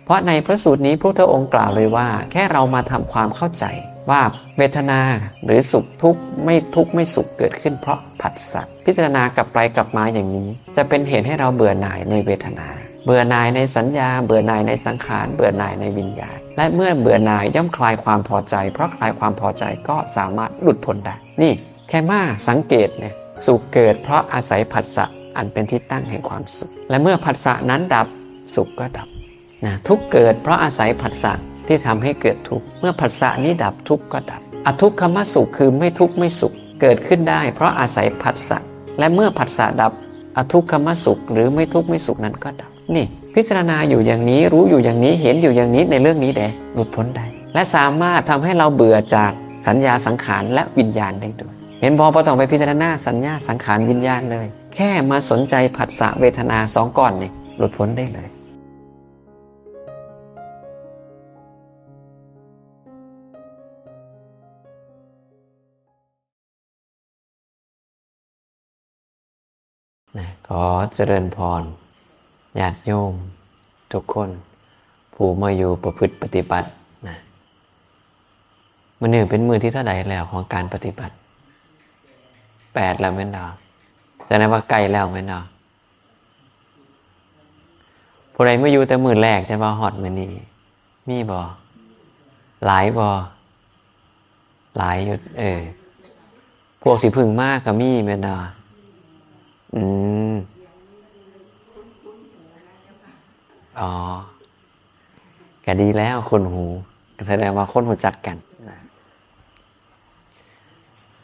เพราะในพระสูตรนี้พระพุทธองค์กล่าวเลยว่า แค่เรามาทำความเข้าใจว่าเวทนาหรือสุขทุกข์ ไม่ทุกข์ไม่สุข เกิดขึ้นเพราะผัสสะ พิจารณากลับไปกลับมาอย่างนี้ จะเป็นเหตุให้เราเบื่อหน่ายในเวทนา เบื่อหน่ายในสัญญา เบื่อหน่ายในสังขาร เบื่อหน่ายในวิญญาณ และเมื่อเบื่อหน่ายย่อมคลายความพอใจ เพราะคลายความพอใจก็สามารถหลุดพ้นได้ นี่ แค่มาสังเกตเนี่ย สุขเกิดเพราะอาศัยผัสสะอันเป็นที่ตั้งแห่งความสุข และเมื่อผัสสะนั้นดับ สุขก็ดับนะ ทุกข์เกิดเพราะอาศัยผัสสะที่ทำให้เกิดทุกข์ เมื่อผัสสะนี้ดับ ทุกข์ก็ดับ อทุกขมสุขคือไม่ทุกข์ไม่สุข เกิดขึ้นได้เพราะอาศัยผัสสะ และเมื่อผัสสะดับ อทุกขมสุขหรือไม่ทุกข์ไม่สุขนั้นก็ดับ นี่ พิจารณาอยู่อย่างนี้ รู้อยู่อย่างนี้ เห็นอยู่อย่างนี้ ในเรื่องนี้แด หลุดพ้นได้ และสามารถทำให้เราเบื่อจากสัญญา สังขาร และวิญญาณได้ด้วย เห็นบ่ บ่ต้องไปพิจารณาสัญญา สังขาร วิญญาณเลย แค่มาสนใจผัสสะ เวทนา สองก้อนนี่ หลุดพ้นได้เลย นะ ขอเจริญพรญาติโยมทุกคน ผู้มาอยู่ประพฤติปฏิบัตินะ มื้อนี้เป็นมื้อที่เท่าใดแล้วของการปฏิบัติ แปด แล้วแม่นบ่ แสดงว่าใกล้แล้วแม่นบ่ ผู้ใดมาอยู่แต่มื้อแรก แต่ว่าฮอดมื้อนี้ มีบ่ หลายบ่ หลายอยู่ เออ พวกที่เพิ่งมาก็มีแม่นบ่ อืม อ๋อ ก็ดีแล้ว คุ้นหู ก็แสดงว่าคนรู้จักกันนะ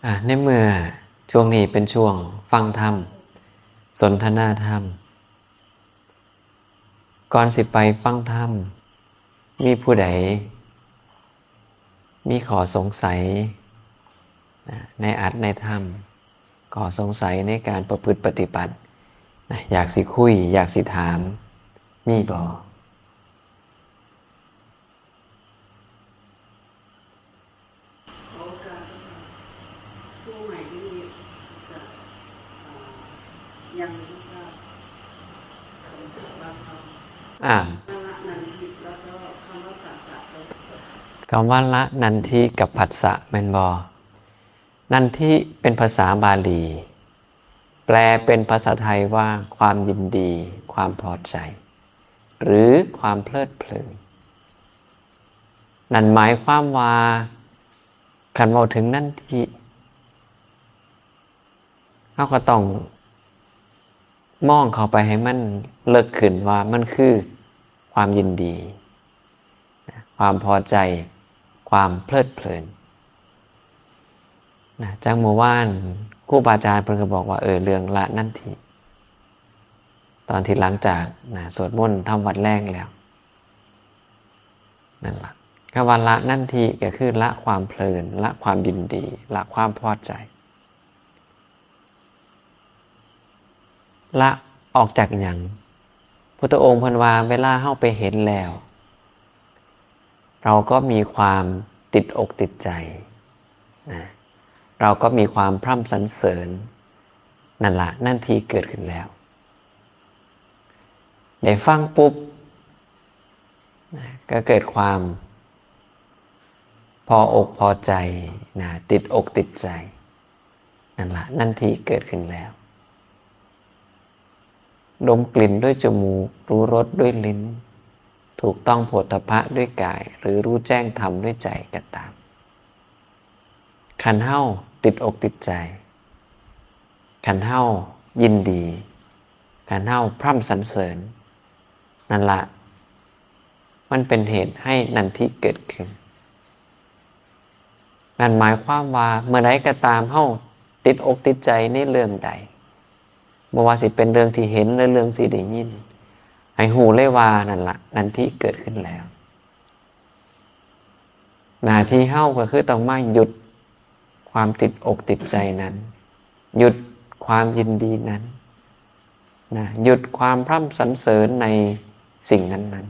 อ่า ในเมื่อช่วงนี้เป็นช่วงฟังธรรม สนทนาธรรม ก่อนสิไปฟังธรรม มีผู้ใดมีข้อสงสัยนะ ในอัตในธรรม ข้อสงสัยในการประพฤติปฏิบัตินะ อยากสิคุย อยากสิถาม มีบ่ ขอโอกาสค่ะ ผู้ใหม่ที่จะ อ่า ยังไม่ทราบ อ่า คำว่าละนันทิกับผัสสะแม่นบ่ นันทิเป็นภาษาบาลี แปลเป็นภาษาไทยว่าความยินดี ความพอใจ หรือความเพลิดเพลิน นั่นหมายความว่า คันเว้าถึงนันทิ เราก็ต้องมองเข้าไปให้มันเลิกขึ้นว่ามันคือความยินดี ความพอใจ ความเพลิดเพลิน นะ จั่งเมื่อวานครูบาอาจารย์เพิ่นก็บอกว่า เออ เรื่องละนันทิ ตอนที่หลังจาก นะ สวดมนต์ทำวัตรแลงแล้ว นั่นล่ะ คำว่าละนันทิก็คือละความเพลิน ละความยินดี ละความพอใจ ละออกจากหยัง พุทธองค์เพิ่นว่า เวลาเฮาไปเห็นแล้ว เราก็มีความติดอกติดใจนะ เราก็มีความพร่ำสรรเสริญ นั่นล่ะ นันทิเกิดขึ้นแล้ว ได้ฟังปุ๊บนะ ก็เกิดความพออกพอใจนะ ติดอกติดใจ นั่นล่ะ นันทิเกิดขึ้นแล้ว ดมกลิ่นด้วยจมูก รู้รสด้วยลิ้น ถูกต้องโผฏฐัพพะด้วยกาย หรือรู้แจ้งธรรมด้วยใจก็ตาม คันเฮาติดอกติดใจ คันเฮายินดี คันเฮาพร่ำสรรเสริญ นั่นล่ะ มันเป็นเหตุให้นันทิเกิดขึ้น นั่นหมายความว่าเมื่อใดก็ตามเฮาติดอกติดใจในเรื่องใด บ่ว่าสิเป็นเรื่องที่เห็นหรือเรื่องที่ได้ยิน ให้รู้เลยว่านั่นล่ะ นันทิเกิดขึ้นแล้ว หน้าที่เฮาก็คือต้องมาหยุดความติดอกติดใจนั้น หยุดความยินดีนั้นนะ หยุดความพร่ำสรรเสริญในสิ่งนั้น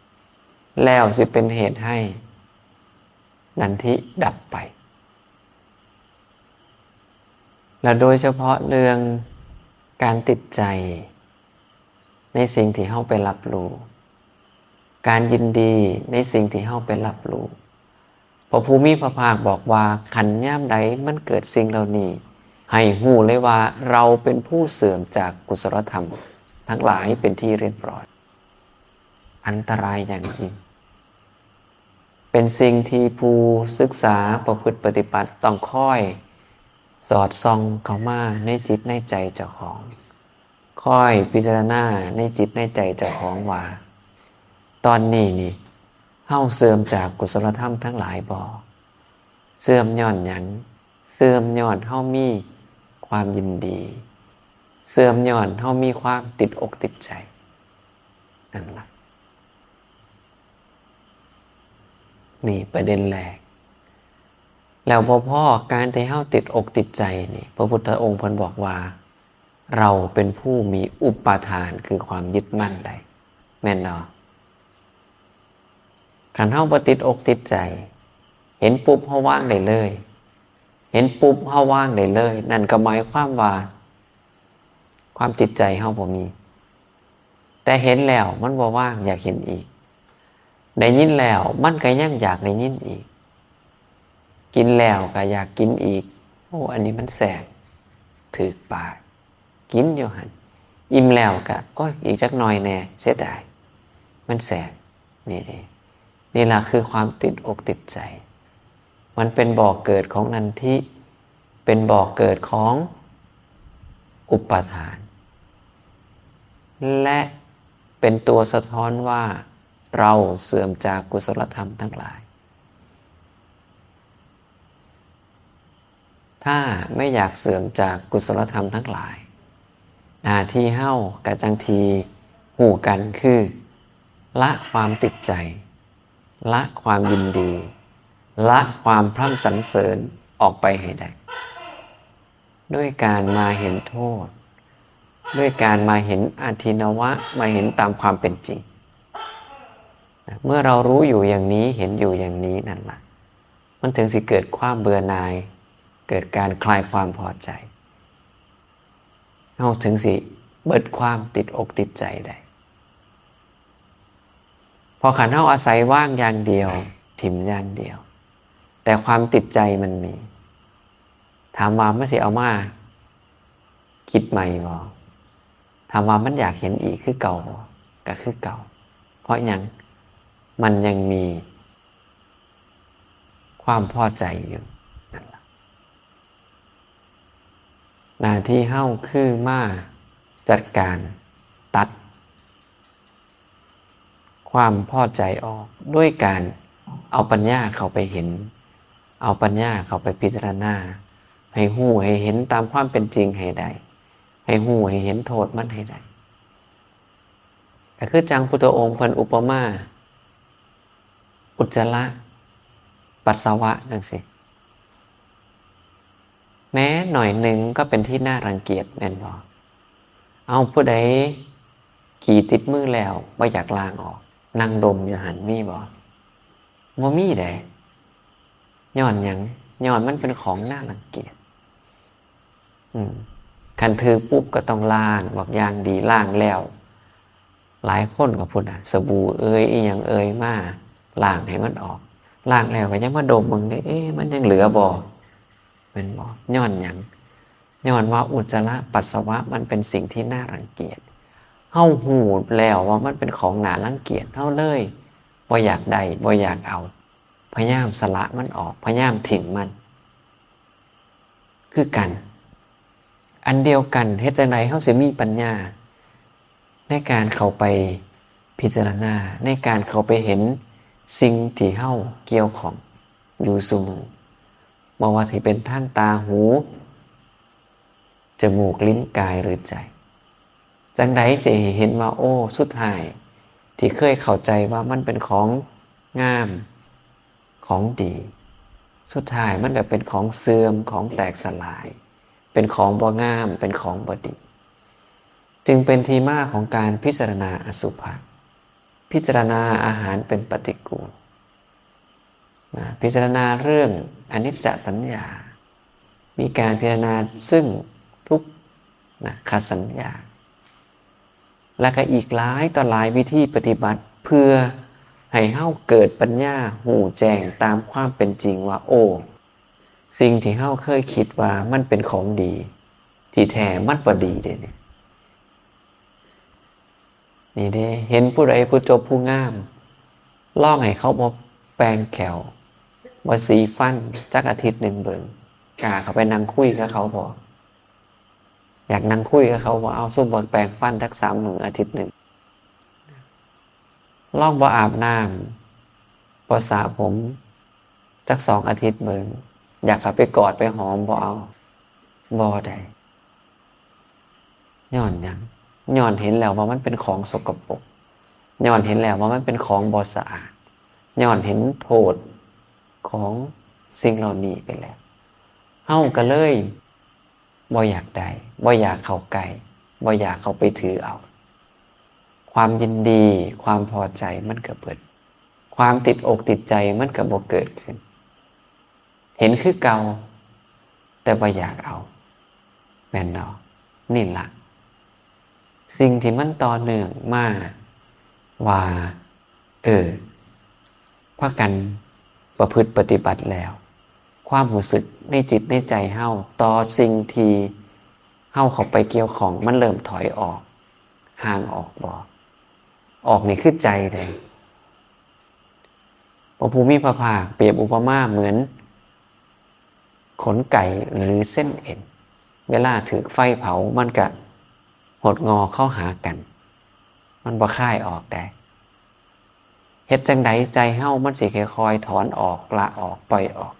ๆ แล้วสิเป็นเหตุให้นันทิดับไป และโดยเฉพาะเรื่องการติดใจในสิ่งที่เฮาไปรับรู้ ການຍິນດີໃນສິ່ງທີ່ເຮົາໄປຮັບຮູ້. ພະຜູ້ມີພະພາກບອກວ່າ ຄັນຍາມໃດມັນເກີດສິ່ງເຫຼົ່ານີ້ ໃຫ້ຮູ້ເລີຍວ່າເຮົາເປັນຜູ້ເສື່ອມຈາກກຸສລະທຳທັງຫຼາຍເປັນທີ່ຮຽບຮ້ອຍ. ອັນຕະລາຍຢ່າງຍິ່ງ. ເປັນສິ່ງທີ່ຜູ້ສຶກສາປະພຶດປະຕິບັດຕ້ອງຄອຍສອດສ່ອງເຂົ້າມາໃນຈິດໃນໃຈເຈົ້າຂອງ, ຄອຍພິຈາລະນາໃນຈິດໃນໃຈເຈົ້າຂອງວ່າ ຕອນນີ້ນີ້ ເຮົາເສື່ອມຈາກກຸສລະທຳທັງຫຼາຍບໍ່? ເສື່ອມຍ້ອນຫຍັງ? ເສື່ອມຍ້ອນເຮົາມີຄວາມຍິນດີ, ເສື່ອມຍ້ອນເຮົາມີຄວາມຕິດອົກຕິດໃຈ. ນັ້ນລະ ນີ້ປະເດັນແລກ. ແລ້ວບໍ່ພໍ, ການທີ່ເຮົາຕິດອົກຕິດໃຈນີ້ ພະພຸດທະອົງເພິ່ນບອກວ່າ ເຮົາເປັນຜູ້ມີອຸປາທານ ຄືຄວາມຍຶດໝັ້ນໄດ້ ແມ່ນບໍ່? ຄັນເຮົາບໍ່ຕິດອົກຕິດໃຈ, ເຫັນປຸບເຮົາວາງໄດ້ເລີຍ, ເຫັນປຸບເຮົາວາງໄດ້ເລີຍ, ນັ້ນກໍໝາຍຄວາມວ່າ ຄວາມຕິດໃຈເຮົາບໍ່ມີ. ແຕ່ເຫັນແລ້ວມັນບໍ່ວາງ, ຢາກເຫັນອີກ. ໄດ້ຍິນແລ້ວມັນກໍຍັງຢາກໄດ້ຍິນອີກ. ກິນແລ້ວກໍຢາກກິນອີກ. ໂອ້ ອັນນີ້ມັນແຊບ, ຖືກປາກ, ກິນຢູ່ຫັ້ນ. ອີ່ມແລ້ວກໍ ໂອ້ຍ ອີກຈັກໜ່ອຍແດ່, ເສຍດາຍ, ມັນແຊບ. ນີ້ເດ້, ນີ້ລະຄືຄວາມຕິດອົກຕິດໃຈ. ມັນເປັນບໍ່ເກີດຂອງນັນທິ, ເປັນບໍ່ເກີດຂອງອຸປາທານ ແລະ ເປັນຕົວສະທ້ອນວ່າ ເຮົາເສື່ອມຈາກກຸສລະທຳທັງຫຼາຍ. ຖ້າໄມ່ຢາກເສື່ອມຈາກກຸສລະທຳທັງຫຼາຍ, ໜ້າທີ່ເຮົາກະຈັ່ງທີ່ຮູ້ກັນຄື ລະຄວາມຕິດໃຈ, ລະຄວາມຍິນດີ, ລະຄວາມພຣຳສັນເສີນອອກໄປໃຫ້ໄດ້. ດ້ວຍການມາເຫັນໂທດ, ດ້ວຍການມາເຫັນອະທິນະວະ, ມາເຫັນຕາມຄວາມເປັນຈິງ. ເມື່ອເຮົາຮູ້ຢູ່ຢ່າງນີ້, ເຫັນຢູ່ຢ່າງນີ້ນັ້ນລະ, ມັນເຖິງຊິເກີດຄວາມເບື່ອໜ່າຍ, ເກີດການຄາຍຄວາມພໍໃຈ. ເຮົາເຖິງຊິເບິດຄວາມຕິດອົກຕິດໃຈໄດ້. ເພາະຄັນເຮົາອາໄສວາງຢ່າງດຽວ, ຖິ້ມຢ່າງດຽວ, ແຕ່ຄວາມຕິດໃຈມັນມີ, ຖາມວ່າມັນຊິເອົາມາຄິດໃໝ່ບໍ່? ຖາມວ່າມັນຢາກເຫັນອີກຄືເກົ່າບໍ່? ກໍຄືເກົ່າ. ເພາະຫຍັງ? ມັນຍັງມີຄວາມພໍໃຈຢູ່ນັ້ນລະ. ໜ້າທີ່ເຮົາຄືມາຈັດການຕັດຄວາມພໍໃຈອອກ ດ້ວຍການເອົາປັນຍາເຂົ້າໄປເຫັນ, ເອົາປັນຍາເຂົ້າໄປພິຈາລະນາ, ໃຫ້ຮູ້ໃຫ້ເຫັນຕາມຄວາມເປັນຈິງໃຫ້ໄດ້, ໃຫ້ຮູ້ໃຫ້ເຫັນໂທດມັນໃຫ້ໄດ້. ກໍຄືຈັ່ງພຸດທະອົງເພິ່ນອຸປະມາ ອຸດຈະລະປັດສະວະຈັ່ງຊີ້. ແມ້ໜ້ອຍໜຶ່ງກໍເປັນທີ່ໜ້າລັງກຽດແມ່ນບໍ່? ເອົາ ຜູ້ໃດຂີ້ຕິດມືແລ້ວບໍ່ຢາກລ້າງອອກ, ນັ່ງດົມຢູ່ຫັ້ນມີບໍ່? ບໍ່ມີເດ້. ຍ້ອນຫຍັງ? ຍ້ອນມັນເປັນຂອງໜ້າລັງກຽດ. ອືມ ຄັນຖືກປຸບກໍຕ້ອງລ້າງບັກຢ່າງດີ, ລ້າງແລ້ວ ຫຼາຍຄົນກໍພຸ້ນນະ ສະບູເອີຍ ອີ່ຫຍັງເອີຍ ມາລ້າງໃຫ້ມັນອອກ, ລ້າງແລ້ວກໍຍັງມາດົມເບິ່ງເດ້ ເອະ ມັນຍັງເຫຼືອບໍ່ ແມ່ນບໍ່? ຍ້ອນຫຍັງ? ຍ້ອນວ່າອຸດຈະລະປັດສະວະມັນເປັນສິ່ງທີ່ໜ້າລັງກຽດ. ເຮົາຮູ້ແລ້ວວ່າມັນເປັນຂອງໜ້າລັງກຽດ, ເຮົາເລີຍບໍ່ຢາກໄດ້ ບໍ່ຢາກເອົາ, ພະຍາຍາມສະຫຼະມັນອອກ, ພະຍາຍາມຖິ້ມມັນ. ຄືກັນ ອັນດຽວກັນ, ເຮັດຈັ່ງໃດເຮົາຊິມີປັນຍາໃນການເຂົ້າໄປພິຈາລະນາ, ໃນການເຂົ້າໄປເຫັນສິ່ງທີ່ເຮົາກ່ຽວຂ້ອງຢູ່ຊຸມື້, ບໍ່ວ່າຊິເປັນທາງຕາ, ຫູ, ຈະມູກ, ລີ້ນ, ກາຍ ຫຼື ໃຈ? ຈັ່ງໃດຊິໃຫ້ເຫັນວ່າ ໂອ້ ສຸດທ້າຍ ທີ່ເຄີຍເຂົ້າໃຈວ່າມັນເປັນຂອງງາມ, ຂອງດີ, ສຸດທ້າຍມັນກໍເປັນຂອງເສື່ອມ, ຂອງແຕກສະຫຼາຍ, ເປັນຂອງບໍ່ງາມ, ເປັນຂອງບໍ່ດີ. ຈຶ່ງເປັນທີ່ມາຂອງການພິຈາລະນາອະສຸພະ, ພິຈາລະນາອາຫານເປັນປະຕິກູນ, ນະ, ພິຈາລະນາເລື່ອງອະນິດຈະສັນຍາ, ມີການພິຈາລະນາເຊິ່ງທຸກ ນະ, ຂະສັນຍາ ແລະ ກໍອີກຫຼາຍຕໍ່ຫຼາຍວິທີປະຕິບັດ ເພື່ອ ໃຫ້ເຮົາເກີດປັນຍາຮູ້ແຈ້ງຕາມຄວາມເປັນຈິງວ່າ ໂອ້ ສິ່ງທີ່ເຮົາເຄີຍຄິດວ່າມັນເປັນຂອງດີ ທີ່ແທ້ມັນບໍ່ດີເດ້ນີ້. ນີ້ເດ້ ເຫັນຜູ້ໃດຜູ້ຈົບຜູ້ງາມ ລອງໃຫ້ເຂົາບໍ່ແປງແຂ້ວ ບໍ່ສີຟັນຈັກອາທິດໜຶ່ງເບິ່ງ ກ້າເຂົ້າໄປນັ່ງຄຸຍກັບເຂົາບໍ່? ຢາກນັ່ງຄຸຍກັບເຂົາບໍ່? ເອົາ ຊຸມບໍ່ແປງຟັນຈັກສາມມື້ອາທິດໜຶ່ງ ລອງບໍ່ອາບນ້ຳ ບໍ່ສະຜົມ ຈັກສອງອາທິດເບິ່ງ ຢາກເຂົ້າໄປກອດໄປຫອມບໍ່? ເອົາ ບໍ່ໄດ້. ຍ້ອນຫຍັງ? ຍ້ອນເຫັນແລ້ວວ່າມັນເປັນຂອງສົກກະປົກ, ຍ້ອນເຫັນແລ້ວວ່າມັນເປັນຂອງບໍ່ສະອາດ, ຍ້ອນເຫັນໂທດຂອງສິ່ງເຫຼົ່ານີ້ໄປແລ້ວ, ເຮົາກໍເລີຍ ບໍ່ຢາກໄດ້, ບໍ່ຢາກເຂົ້າໃກ້, ບໍ່ຢາກເຂົ້າໄປຖືເອົາ. ຄວາມຍິນດີ, ຄວາມພໍໃຈມັນກໍເບິດ, ຄວາມຕິດອົກຕິດໃຈມັນກໍບໍ່ເກີດຂຶ້ນ. ເຫັນຄືເກົ່າ, ແຕ່ບໍ່ຢາກເອົາ, ແມ່ນເນາະ? ນີ້ລະ ສິ່ງທີ່ມັນຕໍ່ເນື່ອງມາວ່າ ເອີ ພາກັນປະພຶດປະຕິບັດແລ້ວ, ຄວາມຮູ້ສຶກໃນຈິດໃນໃຈເຮົາຕໍ່ສິ່ງທີ່ເຮົາເຂົ້າໄປກ່ຽວຂ້ອງ ມັນເລີ່ມຖອຍອອກ, ຫ່າງອອກບໍ່? ອອກນີ້ຄືໃຈເດ້. ພະຜູ້ມີພະພາກປຽບອຸປະມາເໝືອນ ຂົນໄກ່ ຫຼື ເສັ້ນເອັນ, ເວລາຖືກໄຟເຜົາ ມັນກະຫົດງໍ້ເຂົ້າຫາກັນ, ມັນບໍ່ຄາຍອອກໄດ້. ເຮັດຈັ່ງໃດໃຈເຮົາມັນຊິຄ່ອຍໆຖອນອອກ, ລະອອກ, ປ່ອຍອອກ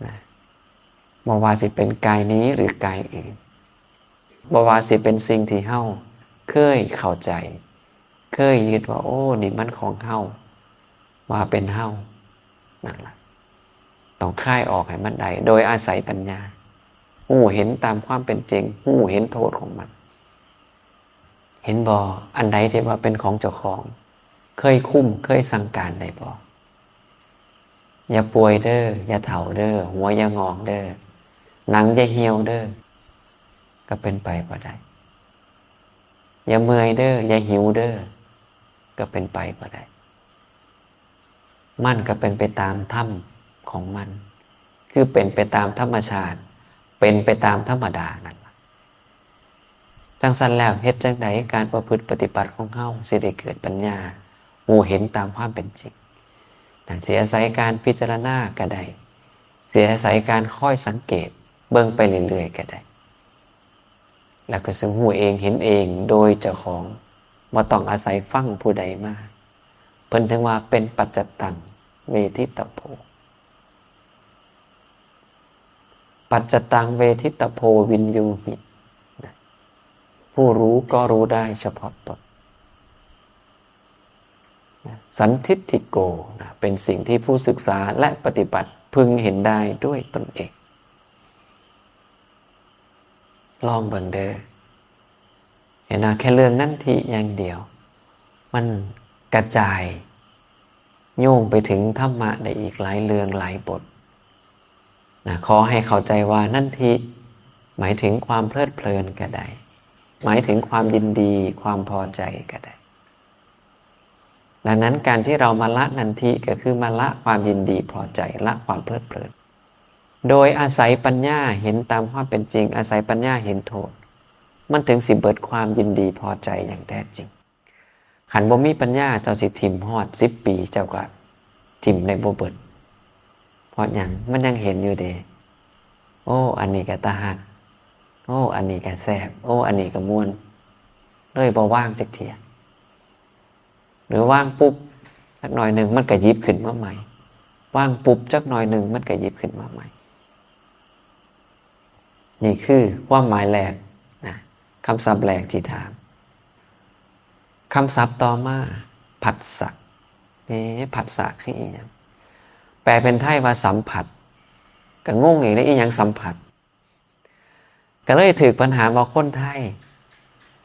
ນະ? ບໍ່ວ່າຊິເປັນກາຍນີ້ ຫຼື ກາຍອື່ນ, ບໍ່ວ່າຊິເປັນສິ່ງທີ່ເຮົາເຄີຍເຂົ້າໃຈ, ເຄີຍຍຶດວ່າ ໂອ້ ນີ້ມັນຂອງເຮົາ, ວ່າເປັນເຮົາ, ນັ້ນລະ ຕ້ອງຄາຍອອກໃຫ້ມັນໄດ້ ໂດຍອາໄສປັນຍາ, ຮູ້ເຫັນຕາມຄວາມເປັນຈິງ, ຮູ້ເຫັນໂທດຂອງມັນ. ເຫັນບໍ່? ອັນໃດທີ່ວ່າເປັນຂອງເຈົ້າຂອງ, ເຄີຍຄຸມ, ເຄີຍສັ່ງການໄດ້ບໍ່? ຢ່າປ່ວຍເດີ້, ຢ່າເຖົ້າເດີ້, ຫົວຢ່າງອກເດີ້, ໜັງຢ່າຫ່ຽວເດີ້, ກໍເປັນໄປບໍ່ໄດ້. ຢ່າເມື່ອຍເດີ້, ຢ່າຫິວເດີ້, ກໍເປັນໄປບໍ່ໄດ້. ມັນກໍເປັນໄປຕາມທຳຂອງມັນ, ຄືເປັນໄປຕາມທຳມະຊາດ, ເປັນໄປຕາມທຳມະດານັ້ນລະ. ຈັ່ງຊັ້ນແລ້ວ ເຮັດຈັ່ງໃດການປະພຶດປະຕິບັດຂອງເຮົາຊິໄດ້ເກີດປັນຍາ ຮູ້ເຫັນຕາມຄວາມເປັນຈິງ? ນັ້ນ ຊິອາໄສການພິຈາລະນາກໍໄດ້, ຊິອາໄສການຄອຍສັງເກດເບິ່ງໄປເລື້ອຍໆກໍໄດ້. ແລ້ວກໍຊິຮູ້ເອງເຫັນເອງໂດຍເຈົ້າຂອງ, ບໍ່ຕ້ອງອາໄສຟັງຜູ້ໃດມາ. ເພິ່ນເຖິງວ່າເປັນປັດຈະຕັງເວທິຕະໂພ. ປັດຈະຕັງເວທິຕະໂພວິນຍູຫິ, ຜູ້รู้ก็รู้ได้เฉพาะตน. สันทิฏฐิโก นะ เป็นสิ่งที่ผู้ศึกษาและปฏิบัติพึงเห็นได้ด้วยตนเอง. ລອງເບິ່ງເດີ້. ເຫັນວ່າແຄ່ເລື່ອງນັນທິຢ່າງດຽວ ມັນກະຈາຍໂຍງໄປເຖິງທຳມະໄດ້ອີກຫຼາຍເລື່ອງຫຼາຍບົດນະ. ຂໍໃຫ້ເຂົ້າໃຈວ່ານັນທິໝາຍເຖິງຄວາມເພີດເພີນກໍໄດ້, ໝາຍເຖິງຄວາມຍິນດີ, ຄວາມພໍໃຈກໍໄດ້. ດັ່ງນັ້ນ ການທີ່ເຮົາມາລະນັນທິ ກໍຄືມາລະຄວາມຍິນດີພໍໃຈ, ລະຄວາມເພີດເພີນ. ໂດຍອາໄສປັນຍາເຫັນຕາມຄວາມເປັນຈິງ, ອາໄສປັນຍາເຫັນໂທດ, ມັນເຖິງຊິເບິດຄວາມຍິນດີພໍໃຈຢ່າງແທ້ຈິງ. ຄັນບໍ່ມີປັນຍາ, ເຈົ້າຊິຖິ້ມຮອດສິບປີ, ເຈົ້າກໍຖິ້ມໄດ້ບໍ່ເບິດ. ເພາະຫຍັງ? ມັນຍັງເຫັນຢູ່ເດ້. ໂອ້ ອັນນີ້ກໍຕາຮັກ, ໂອ້ ອັນນີ້ກໍແຊບ, ໂອ້ ອັນນີ້ກໍມ່ວນ, ເລີຍບໍ່ວາງຈັກເທື່ອ. ຫຼືວາງປຸບ ຈັກໜ້ອຍໜຶ່ງມັນກໍຫຍິບຂຶ້ນມາໃໝ່, ວາງປຸບ ຈັກໜ້ອຍໜຶ່ງມັນກໍຫຍິບຂຶ້ນມາໃໝ່. ນີ້ຄືຄວາມໝາຍແລກນະ, ຄຳສັບແລກທີ່ຖາມ. ຄຳສັບຕໍ່ມາ ຜັດສະ. ເອ ຜັດສະຄືອີຫຍັງ? ແປເປັນໄທວ່າສຳຜັດ, ກໍງົງອີກແລ້ວ, ອີຫຍັງສຳຜັດ? ກໍເລີຍຖືກບັນຫາວ່າຄົນໄທ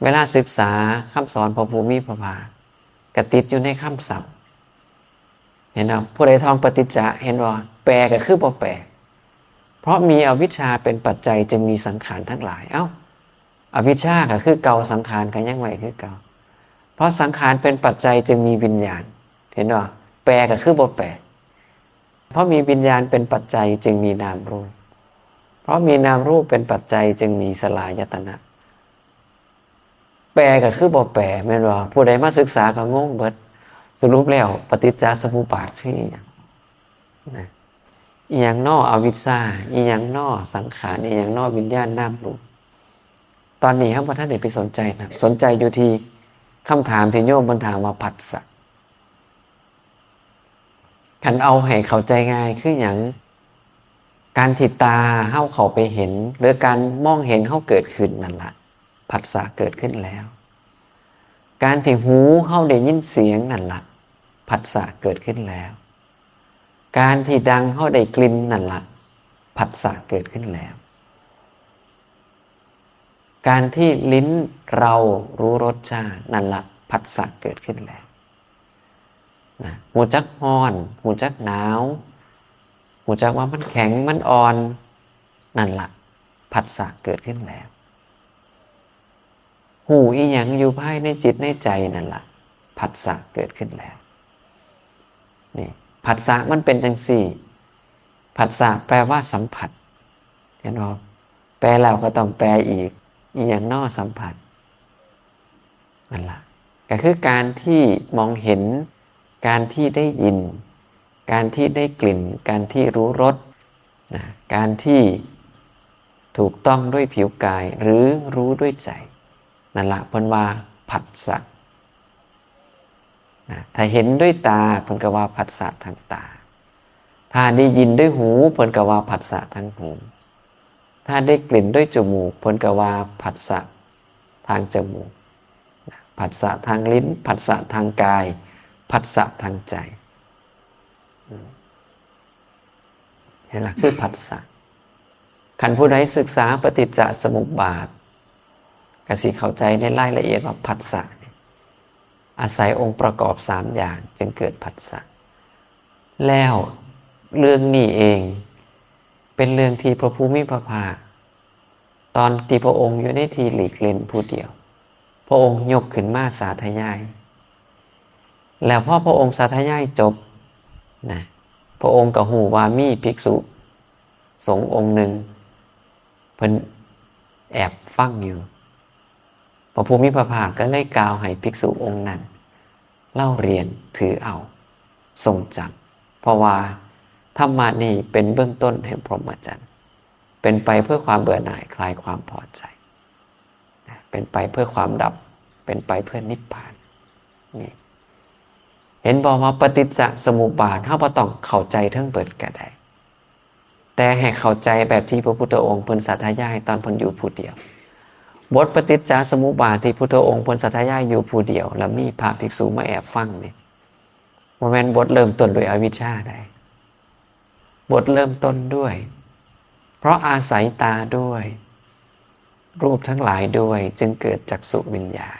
ເວລາສຶກສາຄຳສອນພະຜູ້ມີພະພາກ ກໍຕິດຢູ່ໃນຄຳສັບ. ເຫັນບໍ່? ຜູ້ໃດທ່ອງປະຕິດຈະ ເຫັນບໍ່? ແປກໍຄືບໍ່ແປ. ເພາະມີອະວິດຊາເປັນປັດໄຈ ຈຶ່ງມີສັງຂານທັງຫຼາຍ. ເອົ້າ, ອະວິດຊາກໍຄືເກົ່າ, ສັງຂານກໍຍັງໄວ້ຄືເກົ່າ. ເພ ພາະສັງຂານເປັນປັດໄຈຈຶ່ງມີວິນຍານ. ເຫັນບໍ່? ແປກໍຄືບໍ່ແປ. ເພາະມີວິນຍານເປັນປັດໄຈຈຶ່ງມີນາມຮູບ. ເພາະມີນາມຮູບເປັນປັດໄຈຈຶ່ງມີສະລາຍະຕະນະ. ແປກໍຄືບໍ່ແປ ແມ່ນບໍ່? ຜູ້ໃດມາສຶກສາກໍງົງເບິດ. ສະຫຼຸບແລ້ວປະຕິດຈະສະມຸບບາດຄືອີ່ຫຍັງ? ນະ ອີ່ຫຍັງນໍ ອະວິດຊາ? ອີ່ຫຍັງນໍ ສັງຂານ? ອີ່ຫຍັງນໍ ວິນຍານນາມຮູບ? ຕອນນີ້ເຮົາບໍ່ທັນໄດ້ໄປສົນໃຈນຳ, ສົນໃຈຢູ່ທີ່ຄຳຖາມທີ່ໂຍມເພິ່ນຖາມວ່າ ຜັດສະ. ຄັນເອົາໃຫ້ເຂົ້າໃຈງ່າຍຄືຫຍັງ? ການທີ່ຕາເຮົາເຂົ້າໄປເຫັນ ຫຼື ການມອງເຫັນເຮົາເກີດຂຶ້ນນັ້ນລະ ຜັດສະເກີດຂຶ້ນແລ້ວ. ການທີ່ຫູເຮົາໄດ້ຍິນສຽງນັ້ນລະ ຜັດສະເກີດຂຶ້ນແລ້ວ. ການທີ່ດັງເຮົາໄດ້ກິ່ນນັ້ນລະ ຜັດສະເກີດຂຶ້ນແລ້ວ. ການທີ່ລີ້ນເຮົາຮູ້ລົດຊາດນັ້ນລະ ຜັດສະເກີດຂຶ້ນແລ້ວ. ນະ ຮູ້ຈັກຮ້ອນ, ຮູ້ຈັກໜາວ, ຮູ້ຈັກວ່າມັນແຂງ, ມັນອ່ອນ, ນັ້ນລະ ຜັດສະເກີດຂຶ້ນແລ້ວ. ຮູ້ອີ່ຫຍັງຢູ່ພາຍໃນຈິດໃນໃຈນັ້ນລະ ຜັດສະເກີດຂຶ້ນແລ້ວ. ນີ້ ຜັດສະມັນເປັນຈັ່ງຊີ້. ຜັດສະແປວ່າສຳຜັດ. ເຫັນບໍ່? ແປແລ້ວກໍຕ້ອງແປອີກ. ອີ່ຫຍັງນໍ ສຳຜັດ? ນັ້ນລະ ກໍຄືການທີ່ມອງເຫັນ, ການທີ່ໄດ້ຍິນ, ການທີ່ໄດ້ກິ່ນ, ການທີ່ຮູ້ລົດ, ນະ ການທີ່ຖືກຕ້ອງດ້ວຍຜິວກາຍ ຫຼື ຮູ້ດ້ວຍໃຈ. ນັ້ນລະ ເພິ່ນວ່າ ຜັດສະ. ນະ ຖ້າເຫັນດ້ວຍຕາ ເພິ່ນກໍວ່າ ຜັດສະທາງຕາ. ຖ້າໄດ້ຍິນດ້ວຍຫູ ເພິ່ນກໍວ່າ ຜັດສະທາງຫູ. ຖ້າໄດ້ກິ່ນດ້ວຍຈະມູກ ເພິ່ນກໍວ່າ ຜັດສະທາງຈະມູກ. ນະ ຜັດສະທາງລີ້ນ, ຜັດສະທາງກາຍ, ຜັດສະທາງໃຈ. ອືມ ນີ້ລະຄື ຜັດສະ. ຄັນຜູ້ໃດສຶກສາປະຕິດຈະສະມຸບບາດ ກໍຊິເຂົ້າໃຈໃນລາຍລະອຽດວ່າ ຜັດສະນີ້ອາໄສອົງປະກອບສາມຢ່າງຈຶ່ງເກີດຜັດສະ. ແລ້ວເລື່ອງນີ້ເອງ ເປັນເລື່ອງທີ່ພະຜູ້ມີພະພາກ ຕອນທີ່ພະອົງຢູ່ໃນທີ່ຫຼີກເລ້ນຜູ້ດຽວ ພະອົງຍົກຂຶ້ນມາສາທະຍາຍ. ແລ້ວພໍພະອົງສາທະຍາຍຈົບນະ ພະອົງກໍຮູ້ວ່າມີພິກສຸສົງອົງໜຶ່ງ ເພິ່ນແອບຟັງຢູ່. ພະຜູ້ມີພະພາກກໍເລີຍກ່າວໃຫ້ພິກສຸອົງນັ້ນ ລາວຮຽນຖືເອົາ ຊົງຈຳ ເພາະວ່າທຳມະນີ້ເປັນເບື້ອງຕົ້ນແຫ່ງພົມມະຈັນ ເປັນໄປເພື່ອຄວາມເບື່ອໜ່າຍ ຄລາຍຄວາມພໍໃຈ ເປັນໄປເພື່ອຄວາມດັບ ເປັນໄປເພື່ອນິບພານ. ນີ້ ເຫັນບໍ່ວ່າປະຕິດຈະສະມຸບບາດ ເຮົາບໍ່ຕ້ອງເຂົ້າໃຈເຖິງເບິດກໍໄດ້ ແຕ່ໃຫ້ເຂົ້າໃຈແບບທີ່ພະພຸດທະອົງເພິ່ນສາທະຍາຍຕອນເພິ່ນຢູ່ຜູ້ດຽວ. ບົດປະຕິດຈະສະມຸບບາດທີ່ພຸດທະອົງເພິ່ນສາທະຍາຍຢູ່ຜູ້ດຽວ ແລ້ວມີພະພິກສຸມາແອບຟັງນີ້ ບໍ່ແມ່ນບົດເລີ່ມຕົ້ນດ້ວຍອະວິດຊາໃດ. ບົດເລີ່ມຕົ້ນດ້ວຍ ເພາະອາໄສຕາດ້ວຍ ຮູບທັງຫຼາຍດ້ວຍ ຈຶ່ງເກີດຈັກສຸວິນຍານ.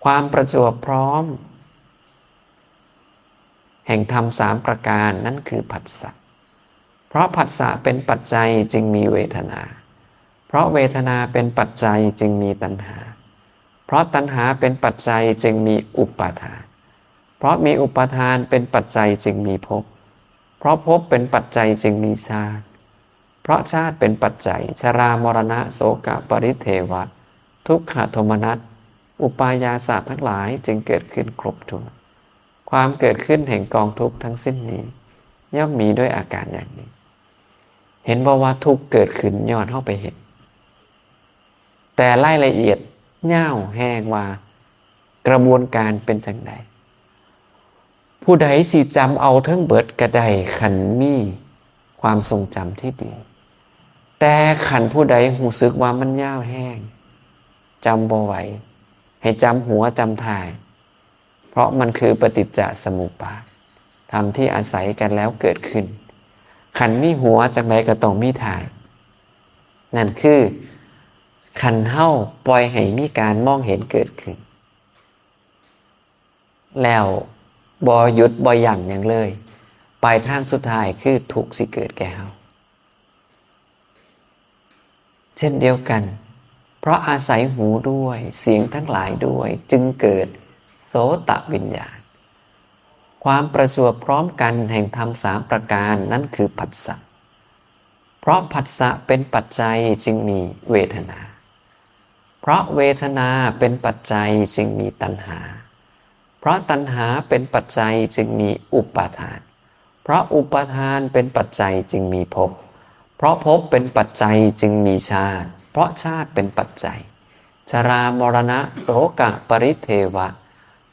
ຄວາມປະຈວບພ້ອມແຫ່ງທຳສາມປະການນັ້ນຄື ຜັດສະ. ເພາະຜັດສະເປັນປັດໄຈຈຶ່ງມີເວທະນາ. ເພາະເວທະນາເປັນປັດໄຈຈຶ່ງມີຕັນຫາ. ເພາະຕັນຫາເປັນປັດໄຈຈຶ່ງມີອຸປາທານ. ເພາະມີອຸປາທານເປັນປັດໄຈຈຶ່ງມີພົບ. ເພາະພົບເປັນປັດໄຈຈຶ່ງມີຊາດ. ເພາະຊາດເປັນປັດໄຈ ຊະລາ ມໍລະນະ ໂສກະ ປະລິເທວະ ທຸກຂະ ໂທມະນັດ ອຸປາຍາສະທັງຫຼາຍຈຶ່ງເກີດຂຶ້ນຄົບຖ້ວນ. ຄວາມເກີດຂຶ້ນແຫ່ງກອງທຸກທັງສິ້ນນີ້ ຍ່ອມມີດ້ວຍອາການຢ່າງນີ້. ເຫັນບໍ່ວ່າທຸກເກີດຂຶ້ນຍ້ອນເຮົາໄປເຮັດ. ແຕ່ລາຍລະອຽດຍາວແຮງວ່າກະບວນການເປັນຈັ່ງໃດ. ຜູ້ໃດຊິຈຳເອົາເຖິງເບິດກໍໄດ້ ຄັນມີຄວາມຊົງຈຳທີ່ດີ. ແຕ່ຄັນຜູ້ໃດຮູ້ສຶກວ່າມັນຍາວແຮງ ຈຳບໍ່ໄຫວ, ໃຫ້ຈຳຫົວຈຳທ້າຍ, ເພາະມັນຄືປະຕິດຈະສະມຸບບາດ, ທຳທີ່ອາໄສກັນແລ້ວເກີດຂຶ້ນ. ຄັນມີຫົວຈັ່ງໃດກໍຕ້ອງມີທ້າຍ. ນັ້ນຄື ຄັນເຮົາປ່ອຍໃຫ້ມີການມອງເຫັນເກີດຂຶ້ນ ແລ້ວບໍ່ຢຸດບໍ່ຢັ້ງຫຍັງເລີຍ, ປາຍທາງສຸດທ້າຍຄືທຸກຊິເກີດແກ່ເຮົາ. ເຊັ່ນດຽວກັນ, ເພາະອາໄສຫູດ້ວຍ, ສຽງທັງຫຼາຍດ້ວຍ, ຈຶ່ງເກີດ ຕະວິນຍານ. ຄວາມປະຈວບພ້ອມກັນແຫ່ງທຳສາມປະການນັ້ນຄືພັດສະ. ເພາະພັດສະເປັນປັດໄຈຈຶ່ງມີເວທະນາ. ເພາະເວທະນາເປັນປັດໄຈຈຶ່ງມີຕັນຫາ. ເພາະຕັນຫາເປັນປັດໄຈຈຶ່ງມີອຸປາທານ. ເພາະອຸປາທານເປັນປັດໄຈຈຶ່ງມີພົບ. ເພາະພົບເປັນປັດໄຈຈຶ່ງມີຊາດ. ເພາະຊາດເປັນປັດໄຈ ຊະລາ ມໍລະນະ ໂສກະ ປະລິເທວະ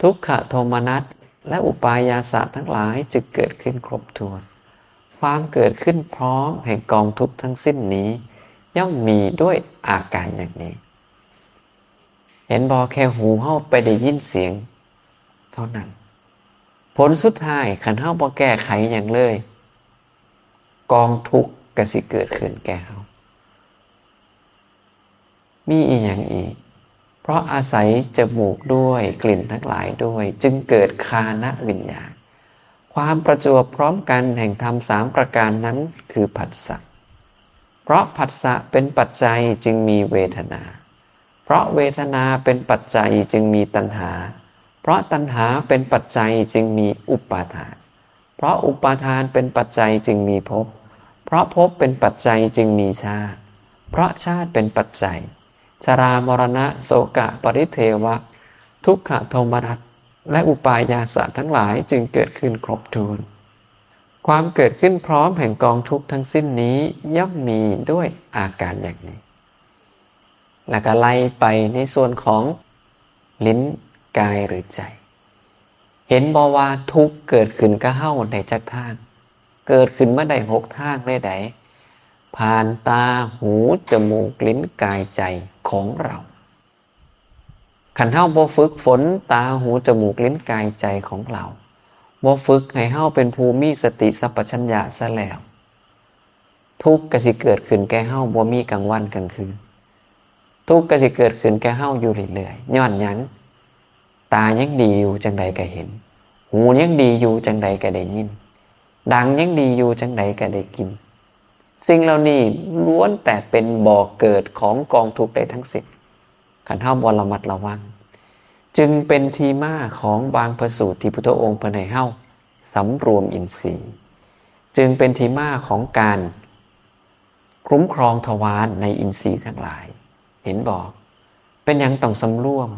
ທຸກຂະ ໂທມະນັດ ແລະ ອຸປາຍາສະທັງຫຼາຍຈຶ່ງເກີດຂຶ້ນຄົບຖ້ວນ. ຄວາມເກີດຂຶ້ນພ້ອມແຫ່ງກອງທຸກທັງສິ້ນນີ້ ຍ່ອມມີດ້ວຍອາການຢ່າງນີ້. ເຫັນບໍ່? ແຄ່ຫູເຮົາໄປໄດ້ຍິນສຽງເທົ່ານັ້ນ, ຜົນສຸດທ້າຍ ຄັນເຮົາບໍ່ແກ້ໄຂຫຍັງເລີຍ, ກອງທຸກກໍຊິເກີດຂຶ້ນແກ່ເຮົາ. ມີອີ່ຫຍັງອີກ? ເພາະອາໄສຈະມູກດ້ວຍ, ກິ່ນທັງຫຼາຍດ້ວຍ, ຈຶ່ງເກີດຄານະວິນຍານ. ຄວາມປະຈວບພ້ອມກັນແຫ່ງທຳສາມປະການນັ້ນຄືພັດສະ. ເພາະພັດສະເປັນປັດໄຈຈຶ່ງມີເວທະນາ. ເພາະເວທະນາເປັນປັດໄຈຈຶ່ງມີຕັນຫາ. ເພາະຕັນຫາເປັນປັດໄຈຈຶ່ງມີອຸປາທານ. ເພາະອຸປາທານເປັນປັດໄຈຈຶ່ງມີພົບ. ເພາະພົບເປັນປັດໄຈຈຶ່ງມີຊາດ. ເພາະຊາດເປັນປັດໄຈ ຊະລາ ມໍລະນະ ໂສກະ ປະລິເທວະ ທຸກຂະ ໂທມະນັດ ແລະ ອຸປາຍາສະທັງຫຼາຍຈຶ່ງເກີດຂຶ້ນຄົບຖ້ວນ. ຄວາມເກີດຂຶ້ນພ້ອມແຫ່ງກອງທຸກທັງສິ້ນນີ້ ຍ່ອມມີດ້ວຍອາການຢ່າງນີ້. ແລ້ວກໍໄລ່ໄປໃນສ່ວນຂອງ ລິ້ນ ກາຍ ຫຼື ໃຈ. ເຫັນບໍ່ວ່າທຸກເກີດຂຶ້ນກັບເຮົາໄດ້ຈັກທາງ? ເກີດຂຶ້ນມາໄດ້ຫົກທາງເລີຍໃດ໋ ຜ່ານຕາ, ຫູ, ຈະມູກ, ລິ້ນ, ກາຍ, ໃຈຂອງເຮົາ. ຄັນເຮົາບໍ່ຝຶກຝົນຕາ, ຫູ, ຈະມູກ, ລິ້ນ, ກາຍ, ໃຈຂອງເຮົາ, ບໍ່ຝຶກໃຫ້ເຮົາເປັນຜູ້ມີສະຕິສຳປະຊັນຍະຊະແລ້ວ, ທຸກກໍຊິເກີດຂຶ້ນແກ່ເຮົາບໍ່ມີກາງວັນກາງຄືນ. ທຸກກໍຊິເກີດຂຶ້ນແກ່ເຮົາຢູ່ເລື້ອຍໆ. ຍ້ອນຫຍັງ? ຕາຍັງດີຢູ່ ຈັ່ງໃດກໍເຫັນ, ຫູຍັງດີຢູ່ ຈັ່ງໃດກໍໄດ້ຍິນ, ດັງຍັງດີຢູ່ ຈັ່ງໃດກໍໄດ້ກິ່ນ. ສິ່ງເຫຼົ່ານີ້ລ້ວນແຕ່ເປັນບໍ່ເກີດຂອງກອງທຸກໄດ້ທັງສິ້ນ ຄັນເຮົາບໍ່ລະມັດລະວັງ. ຈຶ່ງເປັນທີ່ມາຂອງບາງພະສູດທີ່ພຸດທະອົງເພິ່ນໃຫ້ເຮົາສຳລວມອິນຊີ, ຈຶ່ງເປັນທີ່ມາຂອງການຄຸ້ມຄອງທະວານໃນອິນຊີທັງຫຼາຍ. ເຫັນບໍ່? ເປັນຫຍັງຕ້ອງສຳລວມ?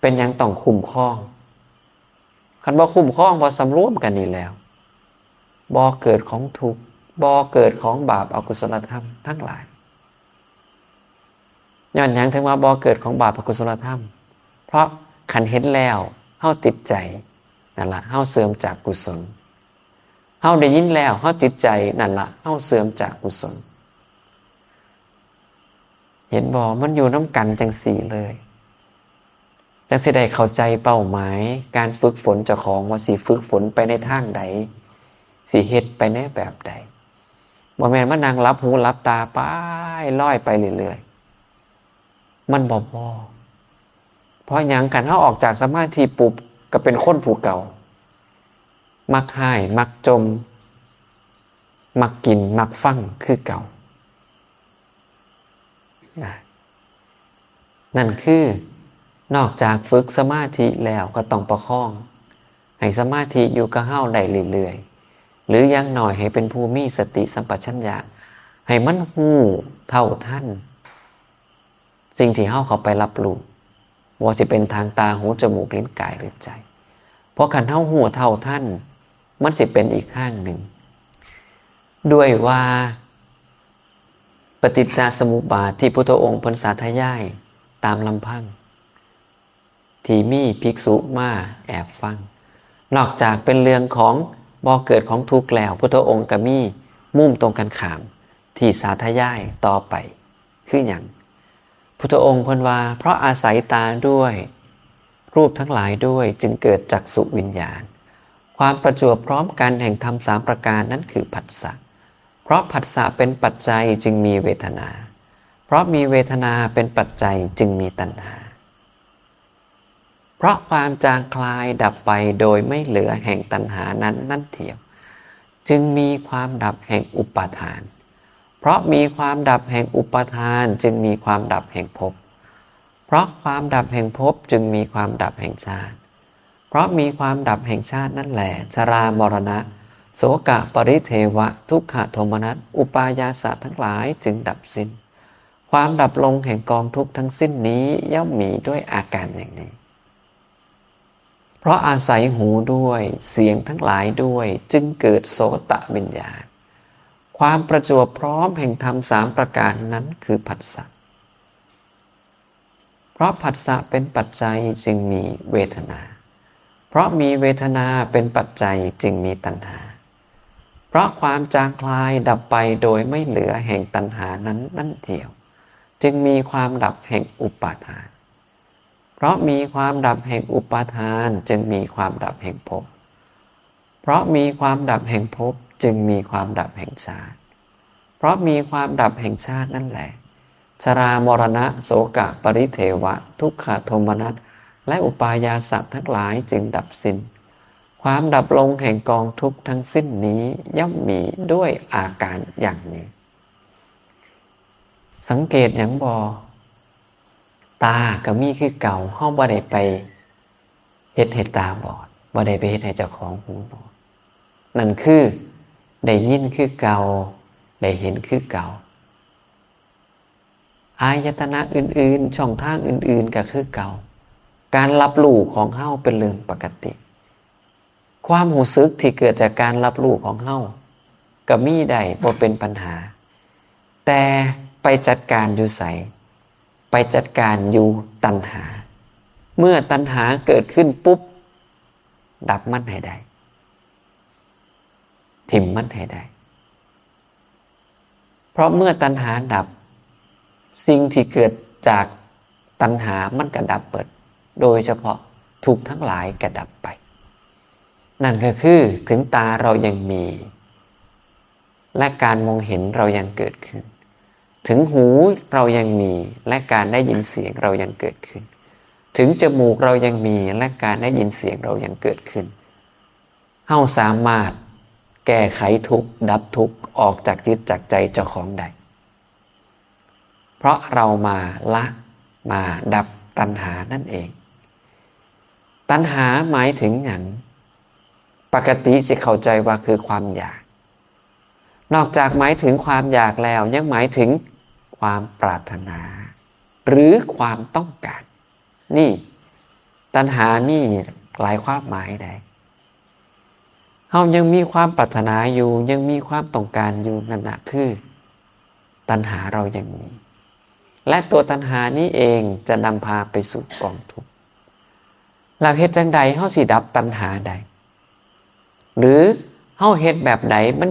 ເປັນຫຍັງຕ້ອງຄຸ້ມຄອງ? ຄັນບໍ່ຄຸ້ມຄອງ, ບໍ່ສຳລວມກັນນີ້ແລ້ວ, ບໍ່ເກີດຂອງທຸກ, ບໍ່ເກີດຂອງບາບອະກຸສົລະທຳທັງຫຼາຍ. ຍ້ອນຫຍັງເຖິງວ່າບໍ່ເກີດຂອງບາບອະກຸສົລະທຳ? ເພາະຄັນເຫັນແລ້ວເຮົາຕິດໃຈ, ນັ້ນລະເຮົາເສື່ອມຈາກກຸສົນ. ເຮົາໄດ້ຍິນແລ້ວເຮົາຕິດໃຈ, ນັ້ນລະເຮົາເສື່ອມຈາກກຸສົນ. ເຫັນບໍ່? ມັນຢູ່ນຳກັນຈັ່ງຊີ້ເລີຍ, ຈັ່ງຊິໄດ້ເຂົ້າໃຈເປົ້າໝາຍການຝຶກຝົນເຈົ້າຂອງ ວ່າຊິຝຶກຝົນໄປໃນທາງໃດ, ຊິເຮັດໄປໃນແບບໃດ. ບໍ່ແມ່ນມານັ່ງຫຼັບຫູຫຼັບຕາໄປ, ລອຍໄປເລື້ອຍໆ, ມັນບໍ່ພໍ. ເພາະຫຍັງ? ຄັນເຮົາອອກຈາກສະມາທິປຸບ ກໍເປັນຄົນຜູ້ເກົ່າ, ມັກຮ້າຍ, ມັກຈົ່ມ, ມັກກິນ, ມັກຟັງຄືເກົ່າ. ນະ ນັ້ນຄື ນອກຈາກຝຶກສະມາທິແລ້ວ ກໍຕ້ອງປະຄອງໃຫ້ສະມາທິຢູ່ກັບເຮົາໄດ້ເລື້ອຍໆ ຫຼື ຢ່າງໜ້ອຍໃຫ້ເປັນຜູ້ມີສະຕິສຳປະຊັນຍະ, ໃຫ້ມັນຮູ້ເທົ່າທັນສິ່ງທີ່ເຮົາເຂົ້າໄປຮັບຮູ້, ບໍ່ວ່າຊິເປັນທາງຕາ, ຫູ, ຈະມູກ, ລິ້ນ, ກາຍ ຫຼື ໃຈ. ເພາະຄັນເຮົາຮູ້ເທົ່າທັນ, ມັນຊິເປັນອີກທາງໜຶ່ງ. ດ້ວຍວ່າ ປະຕິດຈະສະມຸບບາດທີ່ພຸດທະອົງເພິ່ນສາທະຍາຍຕາມລຳພັງ ທີ່ມີພິກສຸມາແອບຟັງ, ນອກຈາກເປັນເລື່ອງຂອງບໍ່ເກີດຂອງທຸກແລ້ວ, ພຸດທະອົງກໍມີມຸມຕົງກັນຂ້າມທີ່ສາທະຍາຍຕໍ່ໄປ. ຄືຫຍັງ? ພຸດທະອົງເພິ່ນວ່າ, ເພາະອາໄສຕາດ້ວຍ, ຮູບທັງຫຼາຍດ້ວຍ, ຈຶ່ງເກີດຈັກສຸວິນຍານ. ຄວາມປະຈວບພ້ອມກັນແຫ່ງທຳສາມປະການນັ້ນຄືພັດສະ. ເພາະພັດສະເປັນປັດໄຈຈຶ່ງມີເວທະນາ, ເພາະມີເວທະນາເປັນປັດໄຈຈຶ່ງມີຕັນຫາ. ເພາະຄວາມຈາງຄລາຍດັບໄປໂດຍໄມ່ເຫຼືອແຫ່ງຕັນຫານັ້ນນັ້ນທຽວ, ຈຶ່ງມີຄວາມດັບແຫ່ງອຸປາທານ. ເພາະມີຄວາມດັບແຫ່ງອຸປາທານ, ຈຶ່ງມີຄວາມດັບແຫ່ງພົບ. ເພາະຄວາມດັບແຫ່ງພົບ, ຈຶ່ງມີຄວາມດັບແຫ່ງຊາດ. เพราะมีความดับแห่งชาตินั่นแล ชรา มรณะ โศกะ ปริเทวะ ทุกขโทมนัส อุปายาสะทั้งหลายจึงดับสิ้น ความดับลงแห่งกองทุกข์ทั้งสิ้นนี้ย่อมมีด้วยอาการอย่างนี้ เพราะอาศัยหูด้วย เสียงทั้งหลายด้วย จึงเกิดโสตวิญญาณ ความประจวบพร้อมแห่งธรรมสามประการนั้นคือผัสสะ เพราะผัสสะเป็นปัจจัยจึงมีเวทนา เพราะมีเวทนาเป็นปัจจัยจึงมีตัณหา เพราะความจางคลายดับไปโดยไม่เหลือแห่งตัณหานั้นนั่นเดียว จึงมีความดับแห่งอุปาทาน เพราะมีความดับแห่งอุปาทานจึงมีความดับแห่งภพ เพราะมีความดับแห่งภพจึงมีความดับแห่งชาติ เพราะมีความดับแห่งชาตินั่นแล ชรา มรณะ โศกะ ปริเทวะ ทุกขโทมนัส และอุปายาสะทั้งหลายจึงดับสิ้น ความดับลงแห่งกองทุกข์ทั้งสิ้นนี้ย่อมมีด้วยอาการอย่างนี้ สังเกตหยังบ่ ตาก็มีคือเก่า เฮาบ่ได้ไปเฮ็ดให้ตาบอด บ่ได้ไปเฮ็ดให้เจ้าของหูหนวก นั่นคือได้ยินคือเก่า ได้เห็นคือเก่า อายตนะอื่นๆ ช่องทางอื่นๆ ก็คือเก่า การรับรู้ของเฮาเป็นเรื่องปกติ ความรู้สึกที่เกิดจากการรับรู้ของเฮาก็มีได้ บ่เป็นปัญหา แต่ไปจัดการอยู่ไส ไปจัดการอยู่ตัณหา เมื่อตัณหาเกิดขึ้นปุ๊บ ดับมันให้ได้ ถิ่มมันให้ได้ เพราะเมื่อตัณหาดับ สิ่งที่เกิดจากตัณหามันก็ดับเบิด โดยเฉพาะทุกข์ทั้งหลายก็ดับไป นั่นก็คือถึงตาเรายังมี และการมองเห็นเรายังเกิดขึ้น ถึงหูเรายังมี และการได้ยินเสียงเรายังเกิดขึ้น ถึงจมูกเรายังมี และการได้ยินเสียงเรายังเกิดขึ้น เฮาสามารถแก้ไขทุกข์ ดับทุกข์ออกจากจิตจากใจเจ้าของได้ เพราะเรามาละ มาดับตัณหานั่นเอง ตัณหาหมายถึงหยัง ปกติสิเข้าใจว่าคือความอยาก นอกจากหมายถึงความอยากแล้ว ยังหมายถึงความปรารถนา หรือความต้องการ นี่ ตัณหามีหลายความหมายใด เฮายังมีความปรารถนาอยู่ ยังมีความต้องการอยู่ นั่นน่ะคือตัณหาเรายังมี และตัวตัณหานี้เองจะนำพาไปสู่กองทุกข์ แล้วเฮ็ดจั่งใดเฮาสิดับตัณหาได้ หรือเฮาเฮ็ดแบบใดมัน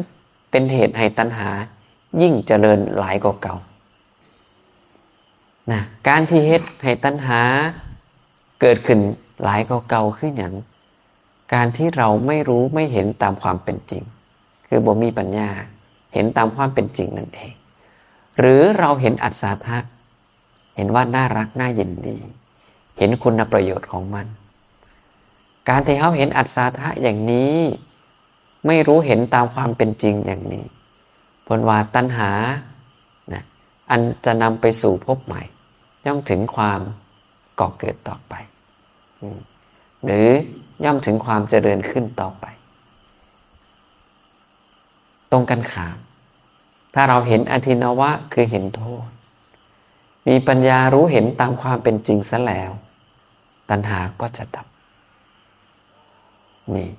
เป็นเหตุให้ตัณหายิ่งเจริญหลายกว่าเก่า นะ การที่เฮ็ดให้ตัณหาเกิดขึ้นหลายกว่าเก่าคือหยัง การที่เราไม่รู้ไม่เห็นตามความเป็นจริง คือบ่มีปัญญาเห็นตามความเป็นจริงนั่นเอง หรือเราเห็นอัศทะ เห็นว่าน่ารักน่ายินดี เห็นคุณประโยชน์ของมัน การที่เฮาเห็นอัศทะอย่างนี้ ไม่รู้เห็นตามความเป็นจริงอย่างนี้ เพิ่นว่าตัณหา นะ อันจะนำไปสู่ภพใหม่ ย่อมถึงความก่อเกิดต่อไป อืม หรือย่อมถึงความเจริญขึ้นต่อไป ตรงกันข้าม ถ้าเราเห็นอทินนวะ คือเห็นโทษ มีปัญญารู้เห็นตามความเป็นจริงซะแล้ว ตัณหาก็จะดับ นี่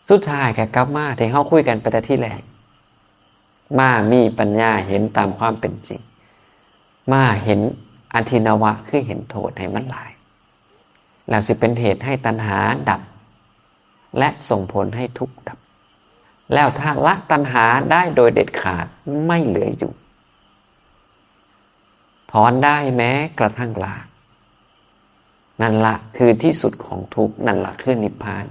สุดท้ายก็กลับมาที่เฮาคุยกันไปแต่ทีแรก มามีปัญญาเห็นตามความเป็นจริง มาเห็นอทินนวะ คือเห็นโทษให้มันหลาย แล้วสิเป็นเหตุให้ตัณหาดับ และส่งผลให้ทุกข์ดับ แล้วถ้าละตัณหาได้โดยเด็ดขาดไม่เหลืออยู่ ถอนได้แม้กระทั่งราก นั่นละคือที่สุดของทุกข์ นั่นละคือนิพพาน